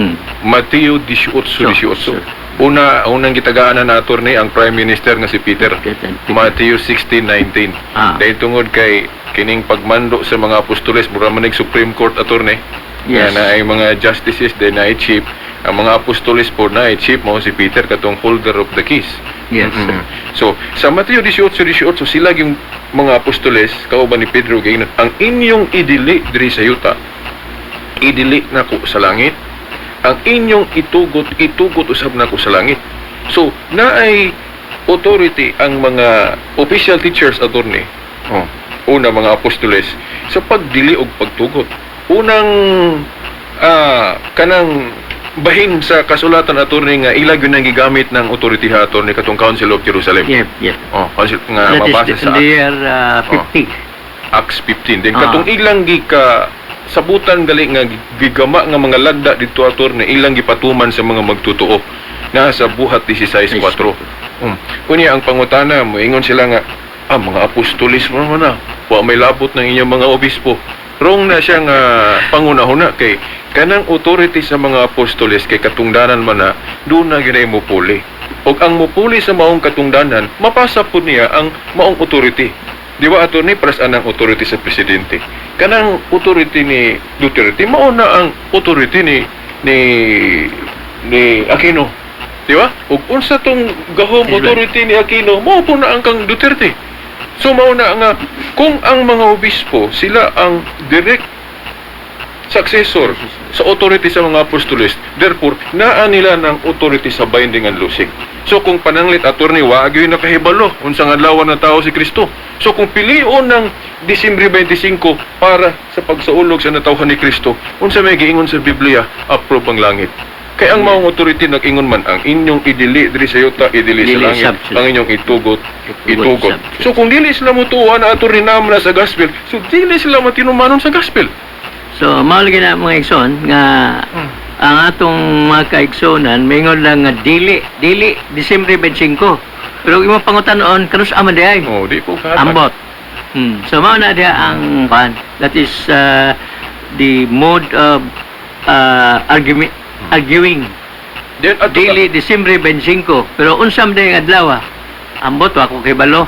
Mateo 18, 18. Una, unang gitagaan na, attorney, ang Prime Minister nga si Peter. Mateo 16:19. Dahil tungod kay kining pagmando sa mga apostoles, mura man Supreme Court, attorney. Nga na ay mga justices din na chief. Ang mga apostoles po na ay chief mo si Peter katong holder of the keys. So, sa Mateo 18:18, sila yung mga apostoles kauban ni Pedro giingnan, "Ang inyong idili diri sa yuta, idili nako sa langit. Ang inyong itugot, itugot usab nako sa langit." So, naay authority ang mga official teachers, attorney. Oh, una mga apostoles sa pagdili og pagtugot. Unang kanang bahin sa kasulatan, attorney, nga ila gyud ang gigamit ng authority ha, attorney, katong Council of Jerusalem. Oh, council nga That is mabasa sa in the year 50. Acts 15. Then katong ilang gika sabutan gali nga gigama nga mga lagda dito, attorney, ilang gipatuman sa mga magtutoo na sa Buhat 16:4. Unya ang pangutana, moingon sila nga mga apostolis mo naman na wa may labot ng inyong mga obispo. Wrong na siya nga pangunahuna kay kanang authority sa mga apostoles kay katungdanan man na doon na ginay mo puli. Og ang mupuli sa maong katungdanan, mapasa po niya ang maong authority. Di ba, attorney, pras anang authority sa presidente? Kanang authority ni Duterte, mao na ang authority ni Aquino. Di ba? Ug unsa tong gahom authority ni Aquino, mao po na ang kang Duterte. So mao na nga kung ang mga obispo sila ang direct successor sa authority sa mga apostoles, therefore naa nila ng authority sa binding and loosing. So kung pananglit, attorney, wa gyud nakahibalo unsang adlaw na tao si Kristo. So kung pilion ng Disyembre 25 para sa pagsaulog sa natawhan ni Kristo, unsa may giingon sa Biblia, approve ang langit. Kay ang maong authority nag-ingon man, ang inyong idili diri sa yuta, idili sa Dili langit, ang inyong itugot, itugot. So kung dili sila motuo na, attorney, naman na sa gospel, so dili sila matinumanon sa gospel. So, mao lagi na, mga igsoon, nga Ang atong mga kaigsunan mingon lang nga dili dili Disyembre 25. Pero imong pangutanon, kanus-a man diay? Oh, di ko kahatag. Ambot. So mao na diha ang kan. That is the mode of argument arguing. Then ato Dili Disyembre 25, pero unsa man diay ang adlaw? Ambot, wa ko kabalo.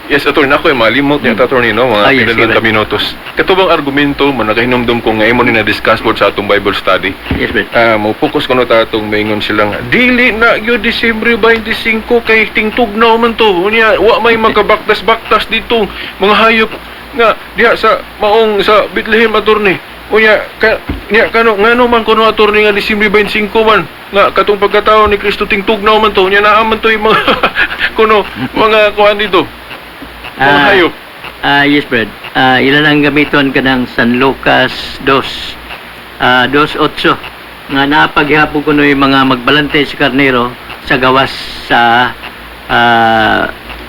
Yes, attorney, ako ay malimot niya, attorney, no? Mga Ah, yes, pila lang sige. ka minutos. Kato bang argumento, man nakahinumdum ko nga imo ni na-discuss po sa atong Bible study. Yes, brad. Ah, mo focus ko no ta atong maingon silang dili na gyud Disyembre 25 kay tingtugnaw man to. Unya wa may makabaktas-baktas dito mga hayop nga diha sa maong sa Bethlehem, attorney. Unya ka niya kano ngano man kuno, attorney, nga Disyembre 25 man nga katong pagkatao ni Kristo, tingtugnaw man to. Unya naa man to yung mga kuno mga kuan dito. Mga hayop. Ah, yes, Brad. Ah, ilan ang gamiton kanang San Lucas 2. 2:8 nga napaghihapon kuno yung mga magbalante sa karnero sa gawas sa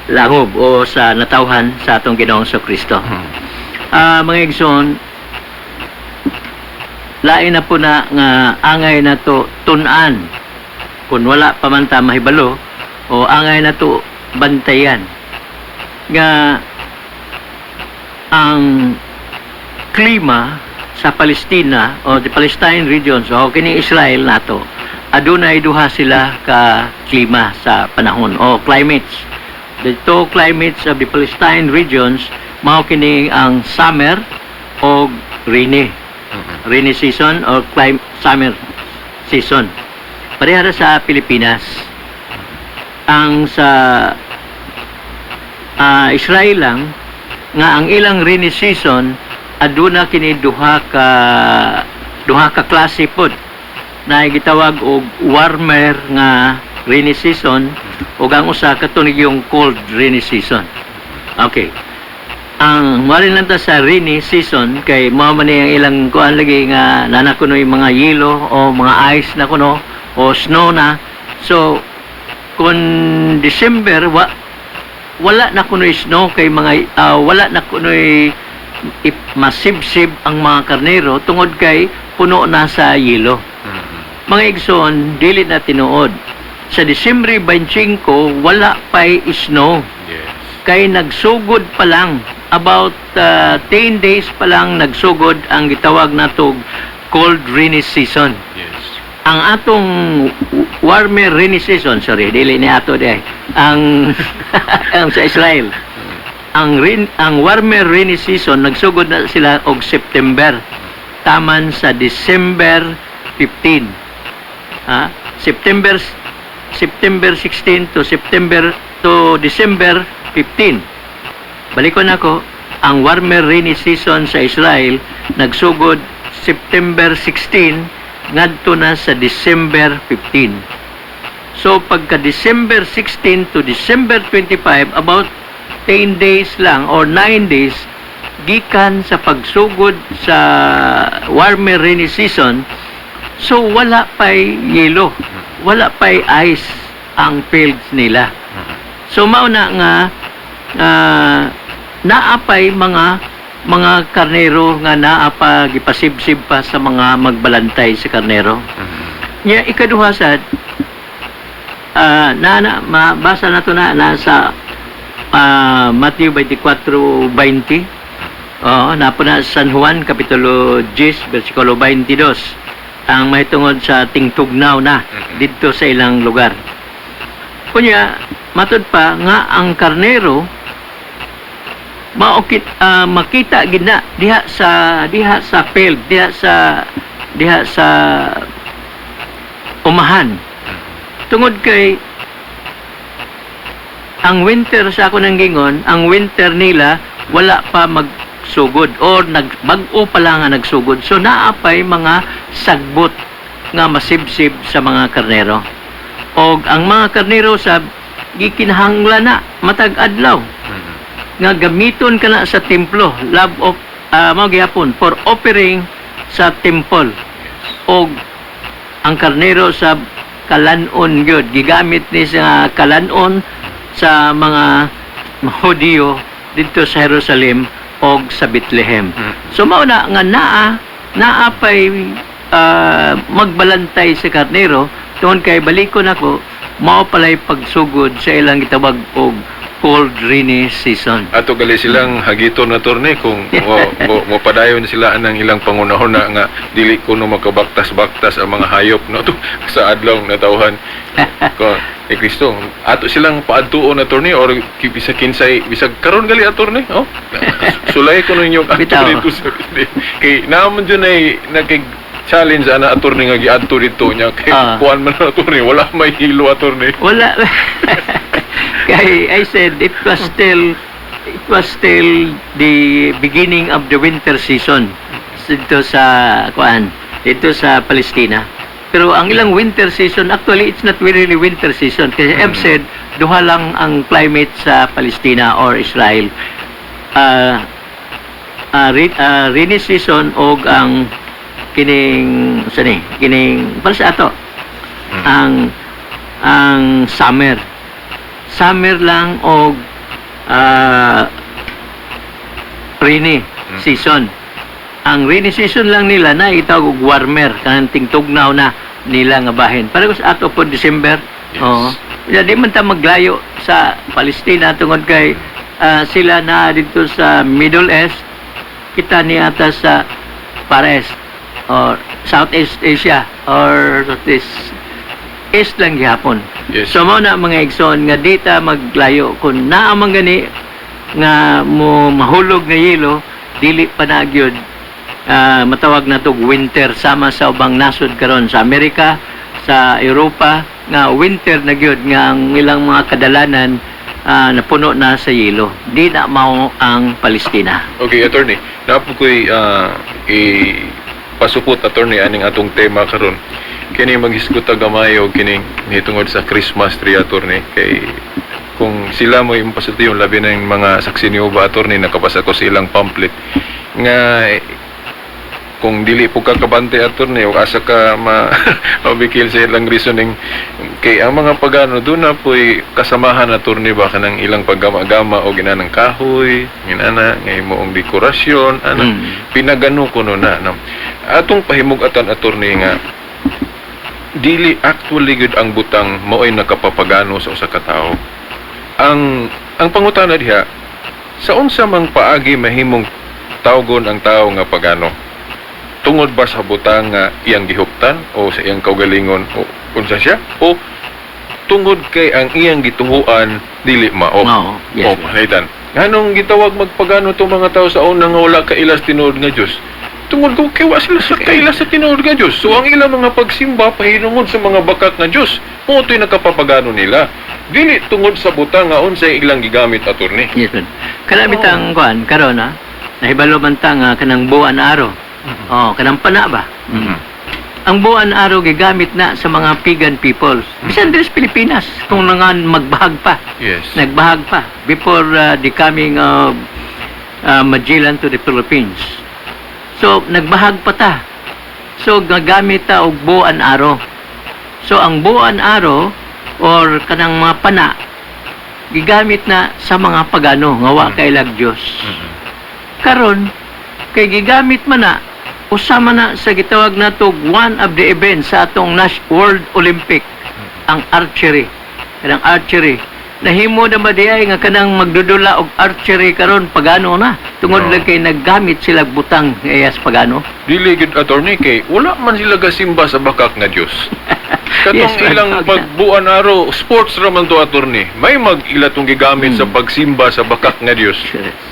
langob o sa natawhan sa atong Ginoong Kristo. Ah, mga igsoon, lain na po na nga angay na to tun-an kung wala pa man ta mahibalo o angay na to bantayan nga ang klima sa Palestina o the Palestine regions o kini Israel nato, adunay duha sila ka klima sa panahon o climates. The two climates of the Palestine regions mao kini ang summer o rainy rainy season or summer season. Pareha ra sa Pilipinas. Ang sa Israel lang nga ang ilang rainy season aduna kini duha ka klase pod na gitawag og warmer nga rainy season ug ang usa kato yung cold rainy season. Okay. Ang wala lang ta sa rainy season kay mao man ni ang ilang kuan lagi nga nana kuno yung mga yelo o mga ice na kuno o snow na. So kung December wala na kuno'y snow kay mga wala na kuno'y masibsib ang mga karnero tungod kay puno na sa yelo. Mga igsoon, dili na tinuod. Sa Disyembre 25, wala pa'y snow. Kay nagsugod pa lang, about 10 days pa lang nagsugod ang gitawag natog cold rainy season. Ang atong warmer rainy season, sorry, dili ni ato di ang sa Israel. Ang warmer rainy season nagsugod na sila og September taman sa December 15. Ha? September September 16 to September to December 15. Balikon ako, ang warmer rainy season sa Israel nagsugod September 16 ngadto na sa December 15. So pagka December 16 to December 25, about 10 days lang or 9 days gikan sa pagsugod sa warmer rainy season, so wala pa'y yelo, wala pa'y ice ang fields nila. So mao na nga naa pay mga karnero nga naa pa gipasibsib pa sa mga magbalantay sa karnero. Nya ikaduha sad, na na mabasa na to na nasa Matthew 24:20. Oo, napo na San Juan Kapitulo 10 versikulo 22 ang mahitungod sa tingtugnaw na didto sa ilang lugar. Kunya, matud pa nga ang karnero maokit makita gid na diha sa field, diha sa umahan. Tungod kay ang winter sa ako ng gingon, ang winter nila wala pa magsugod or nagbag-o pa lang nga nagsugod. So naa pay mga sagbot nga masibsib sa mga karnero. Og ang mga karnero sa gikinahanglan na matag adlaw nga gamiton kana sa templo, love of mao gihapon for offering sa temple. Og ang karnero sa kalanon gyud gigamit ni sa kalanon sa mga Hudiyo didto sa Jerusalem og sa Bethlehem. So mao na nga naa naa pay magbalantay sa karnero tungod kay balikon ako, mao pala'y pagsugod sa ilang gitawag og cold rainy season. Ato gali silang hagiton na, attorney, kung mo padayon sila anang ilang pangunahon na nga dili kuno makabaktas-baktas ang mga hayop, no, to sa adlaw natawhan ko ni Kristo. Ato silang paadtuon, attorney, or bisag kinsay, bisag karon gali, attorney, oh, sulay ko ninyo adto Bitaw. Dito sa kay naman dyan ay nagkig challenge ana, attorney, nga giadto dito niya kay kuan man, attorney, wala may hilo, attorney. Wala. Kay I said it was still the beginning of the winter season dito sa kuan, dito sa Palestina. Pero ang ilang winter season, actually it's not really winter season kasi I've said duha lang ang climate sa Palestina or Israel. Rainy season og ang kining sa ni kining para sa ato ang summer. Summer lang og rainy season. Ang rainy season lang nila na itawag og warmer, kanang tingtugnaw na nila nga bahin. Pareho sa ato po, December. Oo. Ya, di man ta maglayo sa Palestina tungod kay sila na dito sa Middle East, kita ni ata sa Far East or Southeast Asia or Southeast East lang gihapon. So mao na, mga igsoon, nga di ta maglayo kung naa man gani nga mo mahulog nga yelo, dili pa na gyud matawag na tog winter sama sa ubang nasod karon sa Amerika, sa Europa, nga winter na gyud nga ang ilang mga kadalanan napuno na sa yelo. Di na mao ang Palestina. Okay, attorney. Naa po ko'y i pasupot, attorney, aning atong tema karon. Kini maghisgot ta gamay og kining nitungod sa Christmas tree, attorney, kay kung sila mo yung pasulti yung labi ng mga Saksi ni Jehovah, attorney, nakabasa ko sa ilang pamphlet nga kung dili po ka kabante, attorney, o asa ka mabikil sa ilang reasoning, kay ang mga pagano doon na po'y kasamahan, attorney, ba kanang ilang paggama-gama o ginanang kahoy, ginana nga imong dekorasyon ana, pinagano kuno na, no? Atong pahimug-atan, attorney, nga dili actually gud ang butang mao'y nakapapagano sa usa ka tawo. Ang pangutana diha, sa unsa mang paagi mahimong tawgon ang tao nga pagano? Tungod ba sa butang nga iyang gihuptan o sa iyang kaugalingon o unsa siya, o tungod kay ang iyang gituhuan dili mao? Mao, yes. O panaitan. Nganong gitawag magpagano tong mga tao sa una nga wala kaila sa tinuod nga Dios? Tungod ko kay wa sila sa kaila sa tinuod nga Dios. So ang ilang mga pagsimba pahinungod sa mga bakak nga Dios. Mao to'y nakapapagano nila. Dili tungod sa butang nga unsay ilang gigamit, attorney. Yes, man. Kana bitang kuan karon ha. Nahibalo man ta nga kanang bow and arrow. Oh, kanang pana ba? Ang bow and arrow gigamit na sa mga pagan peoples. Bisan diri sa Pilipinas kung nangan magbahag pa. Nagbahag pa before the coming of Magellan to the Philippines. So nagbahag pa ta. So gagamit ta og bow and arrow. So ang bow and arrow or kanang mga pana gigamit na sa mga pagano nga wa kailag Dios. Karon kay gigamit man na, usa man na sa gitawag nato one of the events sa atong World Olympic, ang archery. Kanang archery. Nahimo na ba diay nga kanang magdudula og archery karon pagano na tungod No. lang kay naggamit sila og butang ayas pagano? Dili gud, attorney, kay wala man sila gasimba sa bakak nga Dios. Katong ilang pag-bow and arrow, sports ra man to, attorney. May mag-ila tong gigamit sa pagsimba sa bakak nga Dios.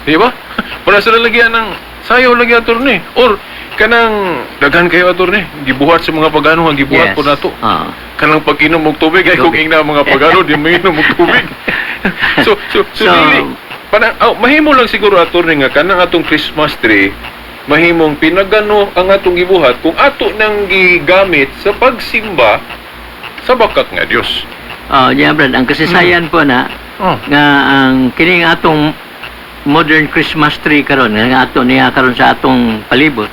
Di ba? Para sa lalagyan ng sayo lagi, attorney. Or kanang daghan kayo, attorney, gibuhat sa mga pagano nga gibuhat po nato. Kanang pag-inom og tubig ay kung ingna mga pagano di mainom og tubig. So, dili parang oh, mahimo lang siguro, attorney, nga kanang atong Christmas tree mahimong pinagano ang atong gibuhat kung ato nang gigamit sa pagsimba sa bakak nga Dios. Oh, yeah, Brad, ang kasaysayan po na nga ang kining atong modern Christmas tree karon nga ato niya karon sa atong palibot,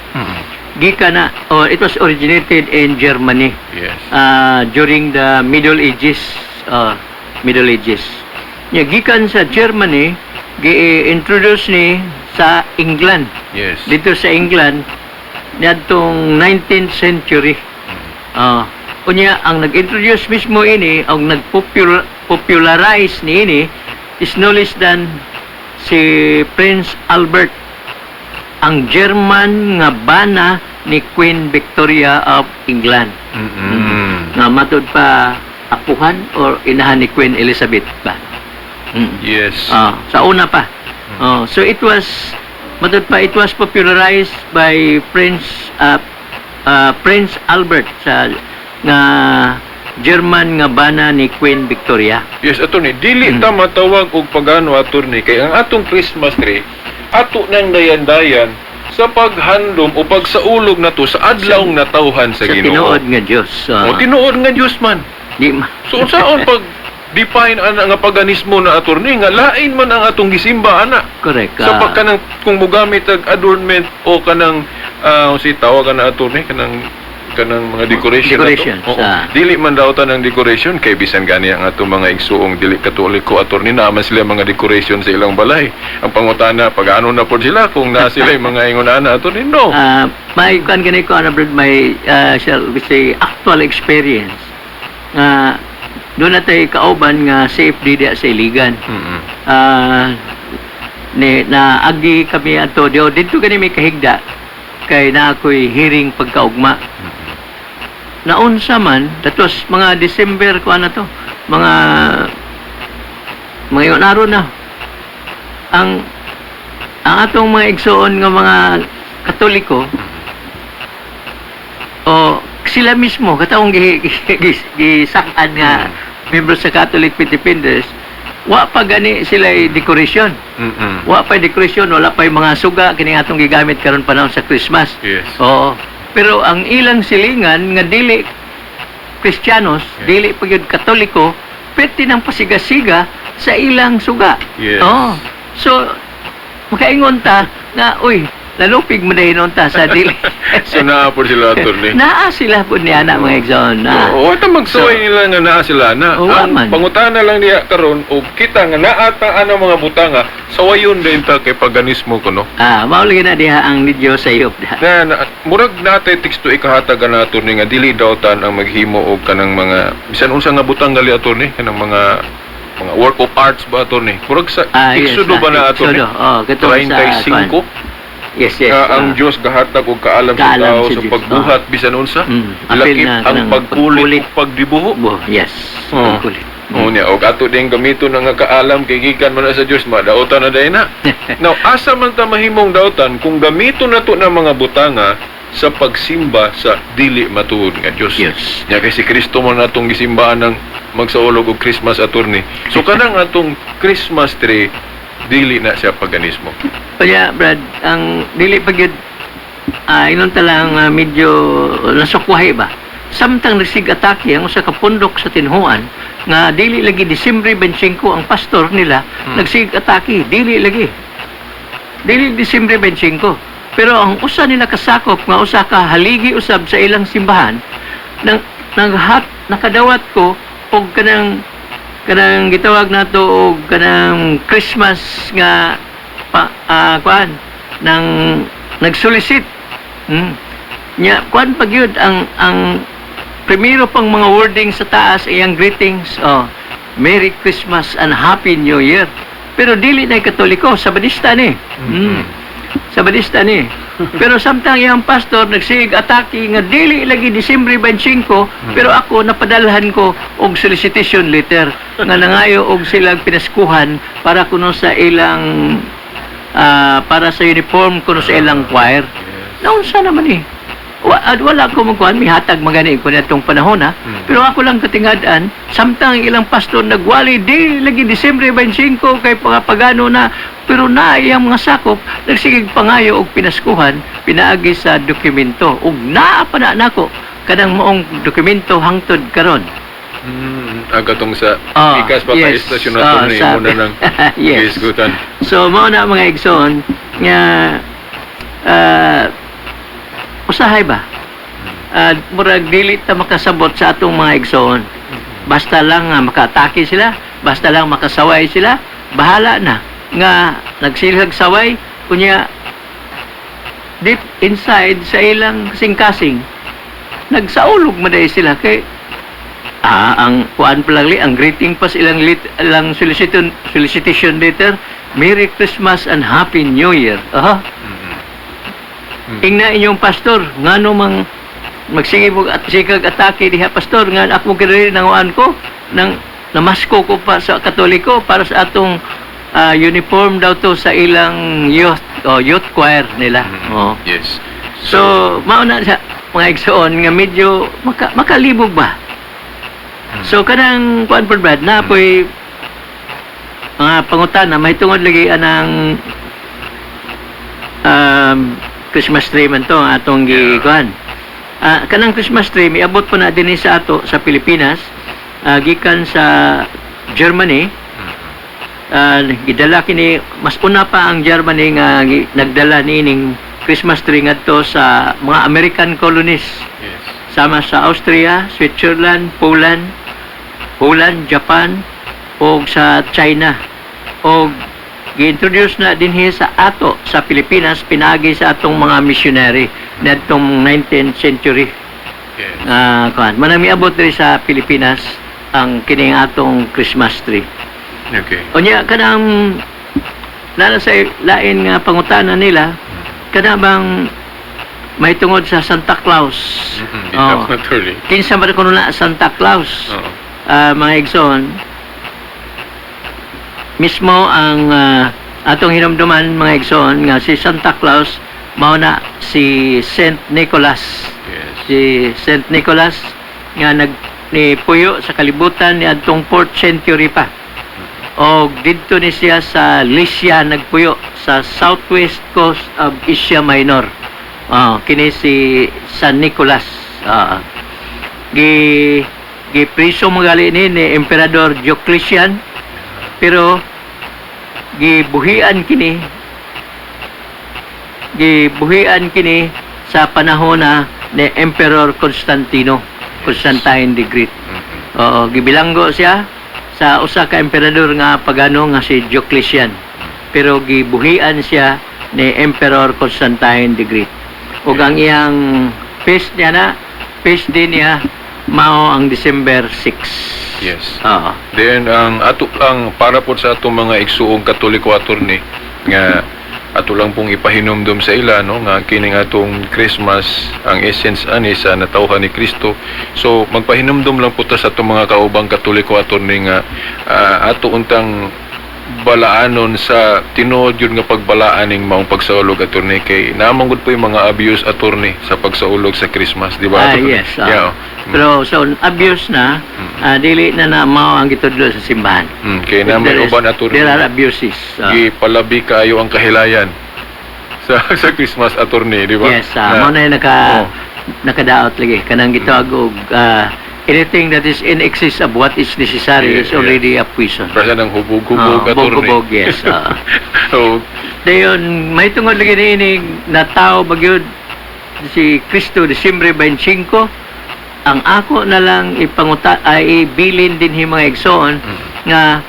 gikan na or it was originated in Germany during the Middle Ages. Nya gikan sa Germany, gi-introduce ni sa England. Dito sa England. Niadtong 19th century. Ah, unya ang nag-introduce mismo ini, ang nag-popularize niini is no less than si Prince Albert, ang German nga bana ni Queen Victoria of England. Nga matud pa apuhan or inahan ni Queen Elizabeth ba? Yes. Ah, sa una pa. Oh, so it was matud pa it was popularized by Prince Albert sa nga German nga bana ni Queen Victoria. Yes, attorney, dili ta matawag og pagano, attorney, kay ang atong Christmas tree ato nang dayan-dayan sa paghandom o pagsaulog nato sa adlawng natawhan sa Sa Ginoo. tinuod nga Dios. Ah, O tinuod nga Dios man. di ma- So unsaon pag define ana nga paganismo na, attorney, nga lain man ang atong gisimba ana? Correct. Sa pag kanang kung mogamit og adornment o kanang si tawag na, attorney, kanang mga decoration ato. Decorations, Oo. ah. Dili man daw ang decoration kay bisan gani ang atong mga igsuong dili Katoliko, attorney, naa man sila mga decoration sa ilang balay. Ang pangutana, pag ano na pod sila kung naa sila yung mga ingon ana, attorney, no? Ah, may kuan gani ko ana, brad, may shall we say actual experience. Nga doon na tayo kauban nga CFD diya sa Iligan. Ah, ni na agi kami ato dio didto gani may kahigda kay na ako'y hearing pagkaugma. Naunsa man, that was mga December ko ano to, mga yun araw na. Ang atong mga igsoon nga mga Katoliko o sila mismo katong gisak-an nga membro sa Catholic Defenders, wa pa gani sila decoration. Wa pa decoration, wala pa yung mga suga kini atong gigamit karon panahon sa Christmas. Oo. Pero ang ilang silingan nga dili Kristiyanos, dili pa gyud Katoliko, pwede nang pasigasiga sa ilang suga. Oo. So, makaingon ta nga, uy, nalupig mo na ta sa dili. So naa po sila, attorney. Naa sila po niya na mga igsoon. Na. Oo, ito magsuway So, nila nga naa sila na. Oo, Ang man. pangutana lang niya karon og kita nga naa ta ana mga butanga, sawayon din ta kay paganismo kuno. Ah, mao lagi na diha ang ni Dios sa iyo. Na murag natay teksto ikahatag na, attorney, nga dili daw tan ang maghimo og kanang mga bisan unsa nga butang gali, attorney, kanang mga work of arts ba, attorney? Murag sa Ah, yes, Exodo ba na, attorney? Exodo. Oh, katong sa 35 Yes. nga ang Dios gahatag og kaalam sa Kaalam tao sa sa Diyos, pagbuhat bisan unsa. Apil Lakip na ang kanang pagkulit pagkulit. ug pagdibuho. Bo, yes. Oo. Pagkulit. Oo niya, og ato din gamiton ang nga kaalam kay gikan man na sa Dios, madautan na dayon na. Now, asa man ta mahimong dautan kung gamiton nato ng mga butanga sa pagsimba sa dili matuod nga Dios? Yes. Nya kay si Kristo man natong gisimbaan ng magsaulog og Christmas, attorney. So kanang atong Christmas tree dili na siya paganismo. Kaya, Brad, ang dili pa gyud inon ta lang medyo nasukwahi ba. Samtang nagsig atake ang usa ka pundok sa Tinhuan nga dili lagi Disyembre 25, ang pastor nila nagsig atake dili lagi. Dili Disyembre 25. Pero ang usa nila kasakop nga usa ka haligi usab sa ilang simbahan nang naghat nakadawat ko og kanang gitawag nato og kanang Christmas nga pa, kuan nang nagsolicit. Nya kuan pa gyud ang primero pang mga wording sa taas, iyang greetings, oh, "Merry Christmas and Happy New Year," pero dili na Katoliko, Sabadista ni. Sabadista ni. Pero samtang iyang pastor nagsig atake nga dili lagi Disyembre 25, pero ako napadalhan ko og solicitation letter nga nangayo og silang pinaskuhan para kuno sa ilang para sa uniform kuno sa ilang choir. Naunsa naman eh. Wala ko magkuhan, mihatag magani ko na itong panahon ha. Pero ako lang katingad-an, samtang ilang pastor nagwali, di lagi Disyembre 25 kay mga pagano na, pero na iyang mga sakop, nagsigig pangayo og pinaskuhan, pinaagi sa dokumento. Ug naa pa na nako kanang maong dokumento hangtod karon. Aga tong sa ikas pa ka istasyon na ni mo na ng gisgutan. So mao na mga igsoon nga usahay ba? Murag dili ta makasabot sa atong mga igsoon. Basta lang nga makaatake sila, basta lang makasaway sila, bahala na nga nagsilhag saway kunya. deep inside sa ilang kasing-kasing, nagsaulog man diay sila kay ang kuan pa lang li, ang greeting pa sa ilang solicitation letter, "Merry Christmas and Happy New Year." Aha. Ingna inyong pastor, ngano mang magsige mo at sikag atake diha, pastor, nga ako kiri nanguan ko nang namasko ko pa sa Katoliko para sa atong uniform daw to sa ilang youth o youth choir nila. Oh. So, mao na sa mga igsoon nga medyo makalibog ba? So kanang kuan po, Brad, na po'y mga pangutana mahitungod lagi anang Christmas tree man to ang atong gikuan. Kanang Christmas tree miabot po na dinhi sa ato sa Pilipinas gikan sa Germany. Gidala kini, mas una pa ang Germany nga nagdala niining Christmas tree ngadto sa mga American colonies sama sa Austria, Switzerland, Poland, Poland, Japan ug sa China. Og gi-introduce na dinhi sa ato sa Pilipinas pinaagi sa atong mga missionary ngadtong 19th century. Kuan, manang miabot diri sa Pilipinas ang kining atong Christmas tree. Unya kanang nana sa lain nga pangutana nila, kana bang may tungod sa Santa Claus? Bitaw, attorney. Kinsa ba kuno na Santa Claus? Oo. Mga igsoon, mismo ang atong hinumduman, mga igsoon, nga si Santa Claus mao na si Saint Nicholas. Si Saint Nicholas nga nag ni puyo sa kalibutan ni adtong 4th century pa. Og didto ni siya sa Lycia nagpuyo sa southwest coast of Asia Minor. Oh, kini si San Nicolas. Gi gipriso magali ni Emperador Diocletian, pero gibuhian kini sa panahon na ni Emperor Constantino, Constantine the Great. Oo, gibilanggo siya sa usa ka emperador nga pagano nga si Diocletian. Pero gibuhian siya ni Emperor Constantine the Great. Ug ang iyang feast niya na, feast din niya mao ang December 6. Oo. Then ang ato ang para po sa atong mga igsuong Katoliko, attorney, nga ato lang pong ipahinumdum sa ila, no, nga kining atong Christmas, ang essence ani sa natawhan ni Kristo. So magpahinumdum lang po ta sa atong mga kaubang Katoliko, attorney, nga ato untang balaanon sa tinuod yun nga pagbalaan ning maong pagsaulog, attorney, kay namanggod po yung mga abuse, attorney, sa pagsaulog sa Christmas, di ba, attorney? Yes. Yeah. Pero so abuse na, dili na na mao ang gitudlo sa simbahan. Kay na may uban, attorney. There are abuses. Gipalabi kaayo ang kahilayan sa Christmas, attorney, di ba? Yes, mao na yung nakadaot lagi kanang gitawag og anything that is in excess of what is necessary is already a poison. Para ng hubog-hubog, attorney. Hubog-hubog, yes. So, Dayon, may tungod lagi niini na tao bagyod si Kristo Disyembre 25, ang ako na lang ipanguta ay ibilin din hi mga igsoon nga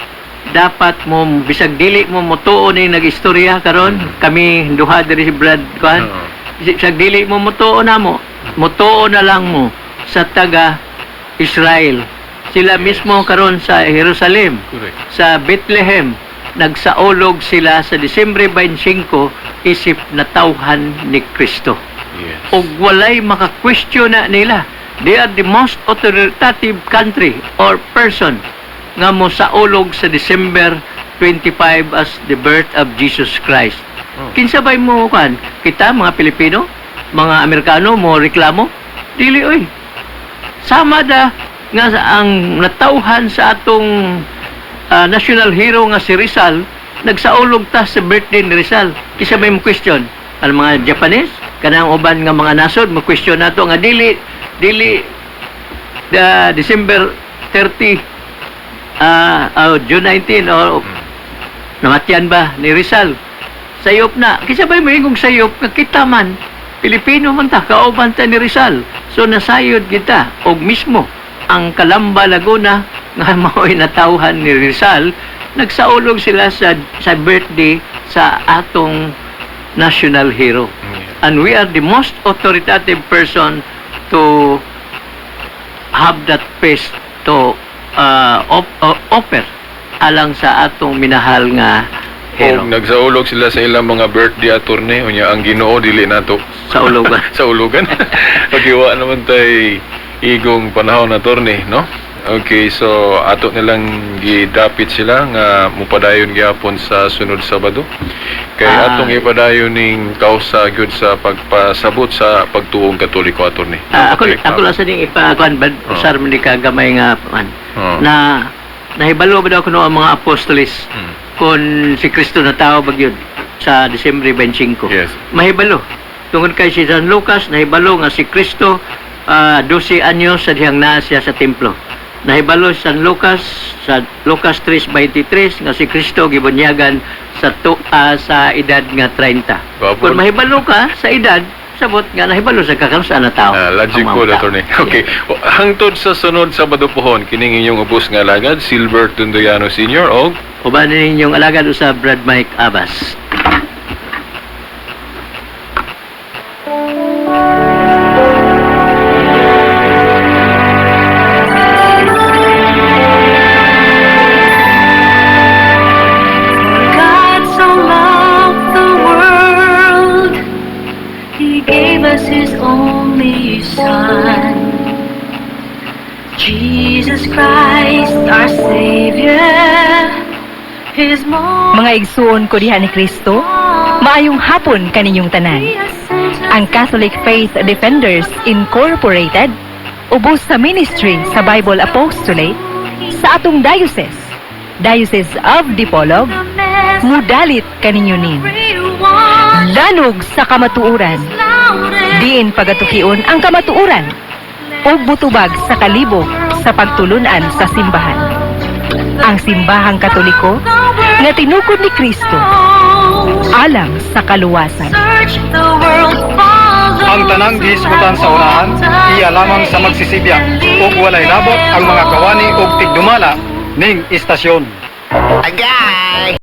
dapat mo bisag dili mo motuo ning nag-istorya karon kami duha diri si Brad kuan, bisag dili mo motuo namo, motuo na lang mo sa taga Israel sila mismo karon sa Jerusalem, sa Bethlehem, nagsaulog sila sa Disyembre 25 isip natawhan ni Kristo. Ug walay maka-question na nila. They are the most authoritative country or person nga mo saulog sa December 25 as the birth of Jesus Christ. Kinsa bay mo kan? Kita mga Pilipino, mga Amerikano mo reklamo? Dili oy. Sama da nga ang natawhan sa atong national hero nga si Rizal, nagsaulog ta sa birthday ni Rizal. Kinsa may mo question? Ang mga Japanese, kanang uban nga mga nasod mo question nato nga dili dili the December 30, June 19 o namatyan ba ni Rizal? Sayop na. Kinsa bay moingong sayop nga kita man Pilipino man ta, kauban ta ni Rizal? So nasayod kita og mismo ang Calamba, Laguna nga mao'y natawhan ni Rizal, nagsaulog sila sa birthday sa atong national hero. And we are the most authoritative person to have that feast to offer alang sa atong minahal nga hero. Og nagsaulog sila sa ilang mga birthday, attorney, unya ang Ginoo dili nato Sa ulogan. Sa ulugan. Okay, wa naman tay igong panahon, attorney, no? Okay, so ato nilang gidapit sila nga mupadayon gyapon sa sunod Sabado. Kay atong ipadayon ning kausa gyud sa pagpasabot sa pagtuong Katoliko, attorney. Ako ako lang sa ning ipakuan ba usar man ni ka gamay nga man na nahibalo ba daw kuno ang mga apostoles kung si Kristo na tao ba gyud sa Disyembre 25? Mahibalo. Tungod kay si San Lucas nahibalo nga si Kristo 12 anyos sa dihang naa siya sa templo. Nahibalo si San Lucas sa Lucas 3:23 nga si Kristo gibunyagan sa edad nga 30. Gwapo. Kung mahibalo ka sa edad, sabot nga nahibalo sa kakanusa na tao. Logic ang mga po, tao. Attorney. Okay. O, hangtod sa sunod Sabado pohon, kining inyong ubos nga alagad, Silver Tundoyano Sr. og Uban ninyong alagad usab, Brad Mike Abbas. God so loved the world, He gave us His only Son, Jesus Christ, our Savior. His most Mga igsuon ko diha ni Kristo, maayong hapon kaninyong tanan. Ang Catholic Faith Defenders Incorporated, ubos sa ministry sa Bible Apostolate, sa atong diocese, Diocese of Dipolog, mudalit kaninyo nin. Lanog sa Kamatuoran, diin pagatukion ang kamatuoran ug mutubag sa kalibog sa pagtulunan sa simbahan. Ang simbahang Katoliko nga tinukod ni Kristo alang sa kaluwasan. Search the world, follow Ang tanang gihisgutan sa unahan, iya lamang sa magsisibya ug walay labot ang mga kawani ug tigdumala ning istasyon. Agay!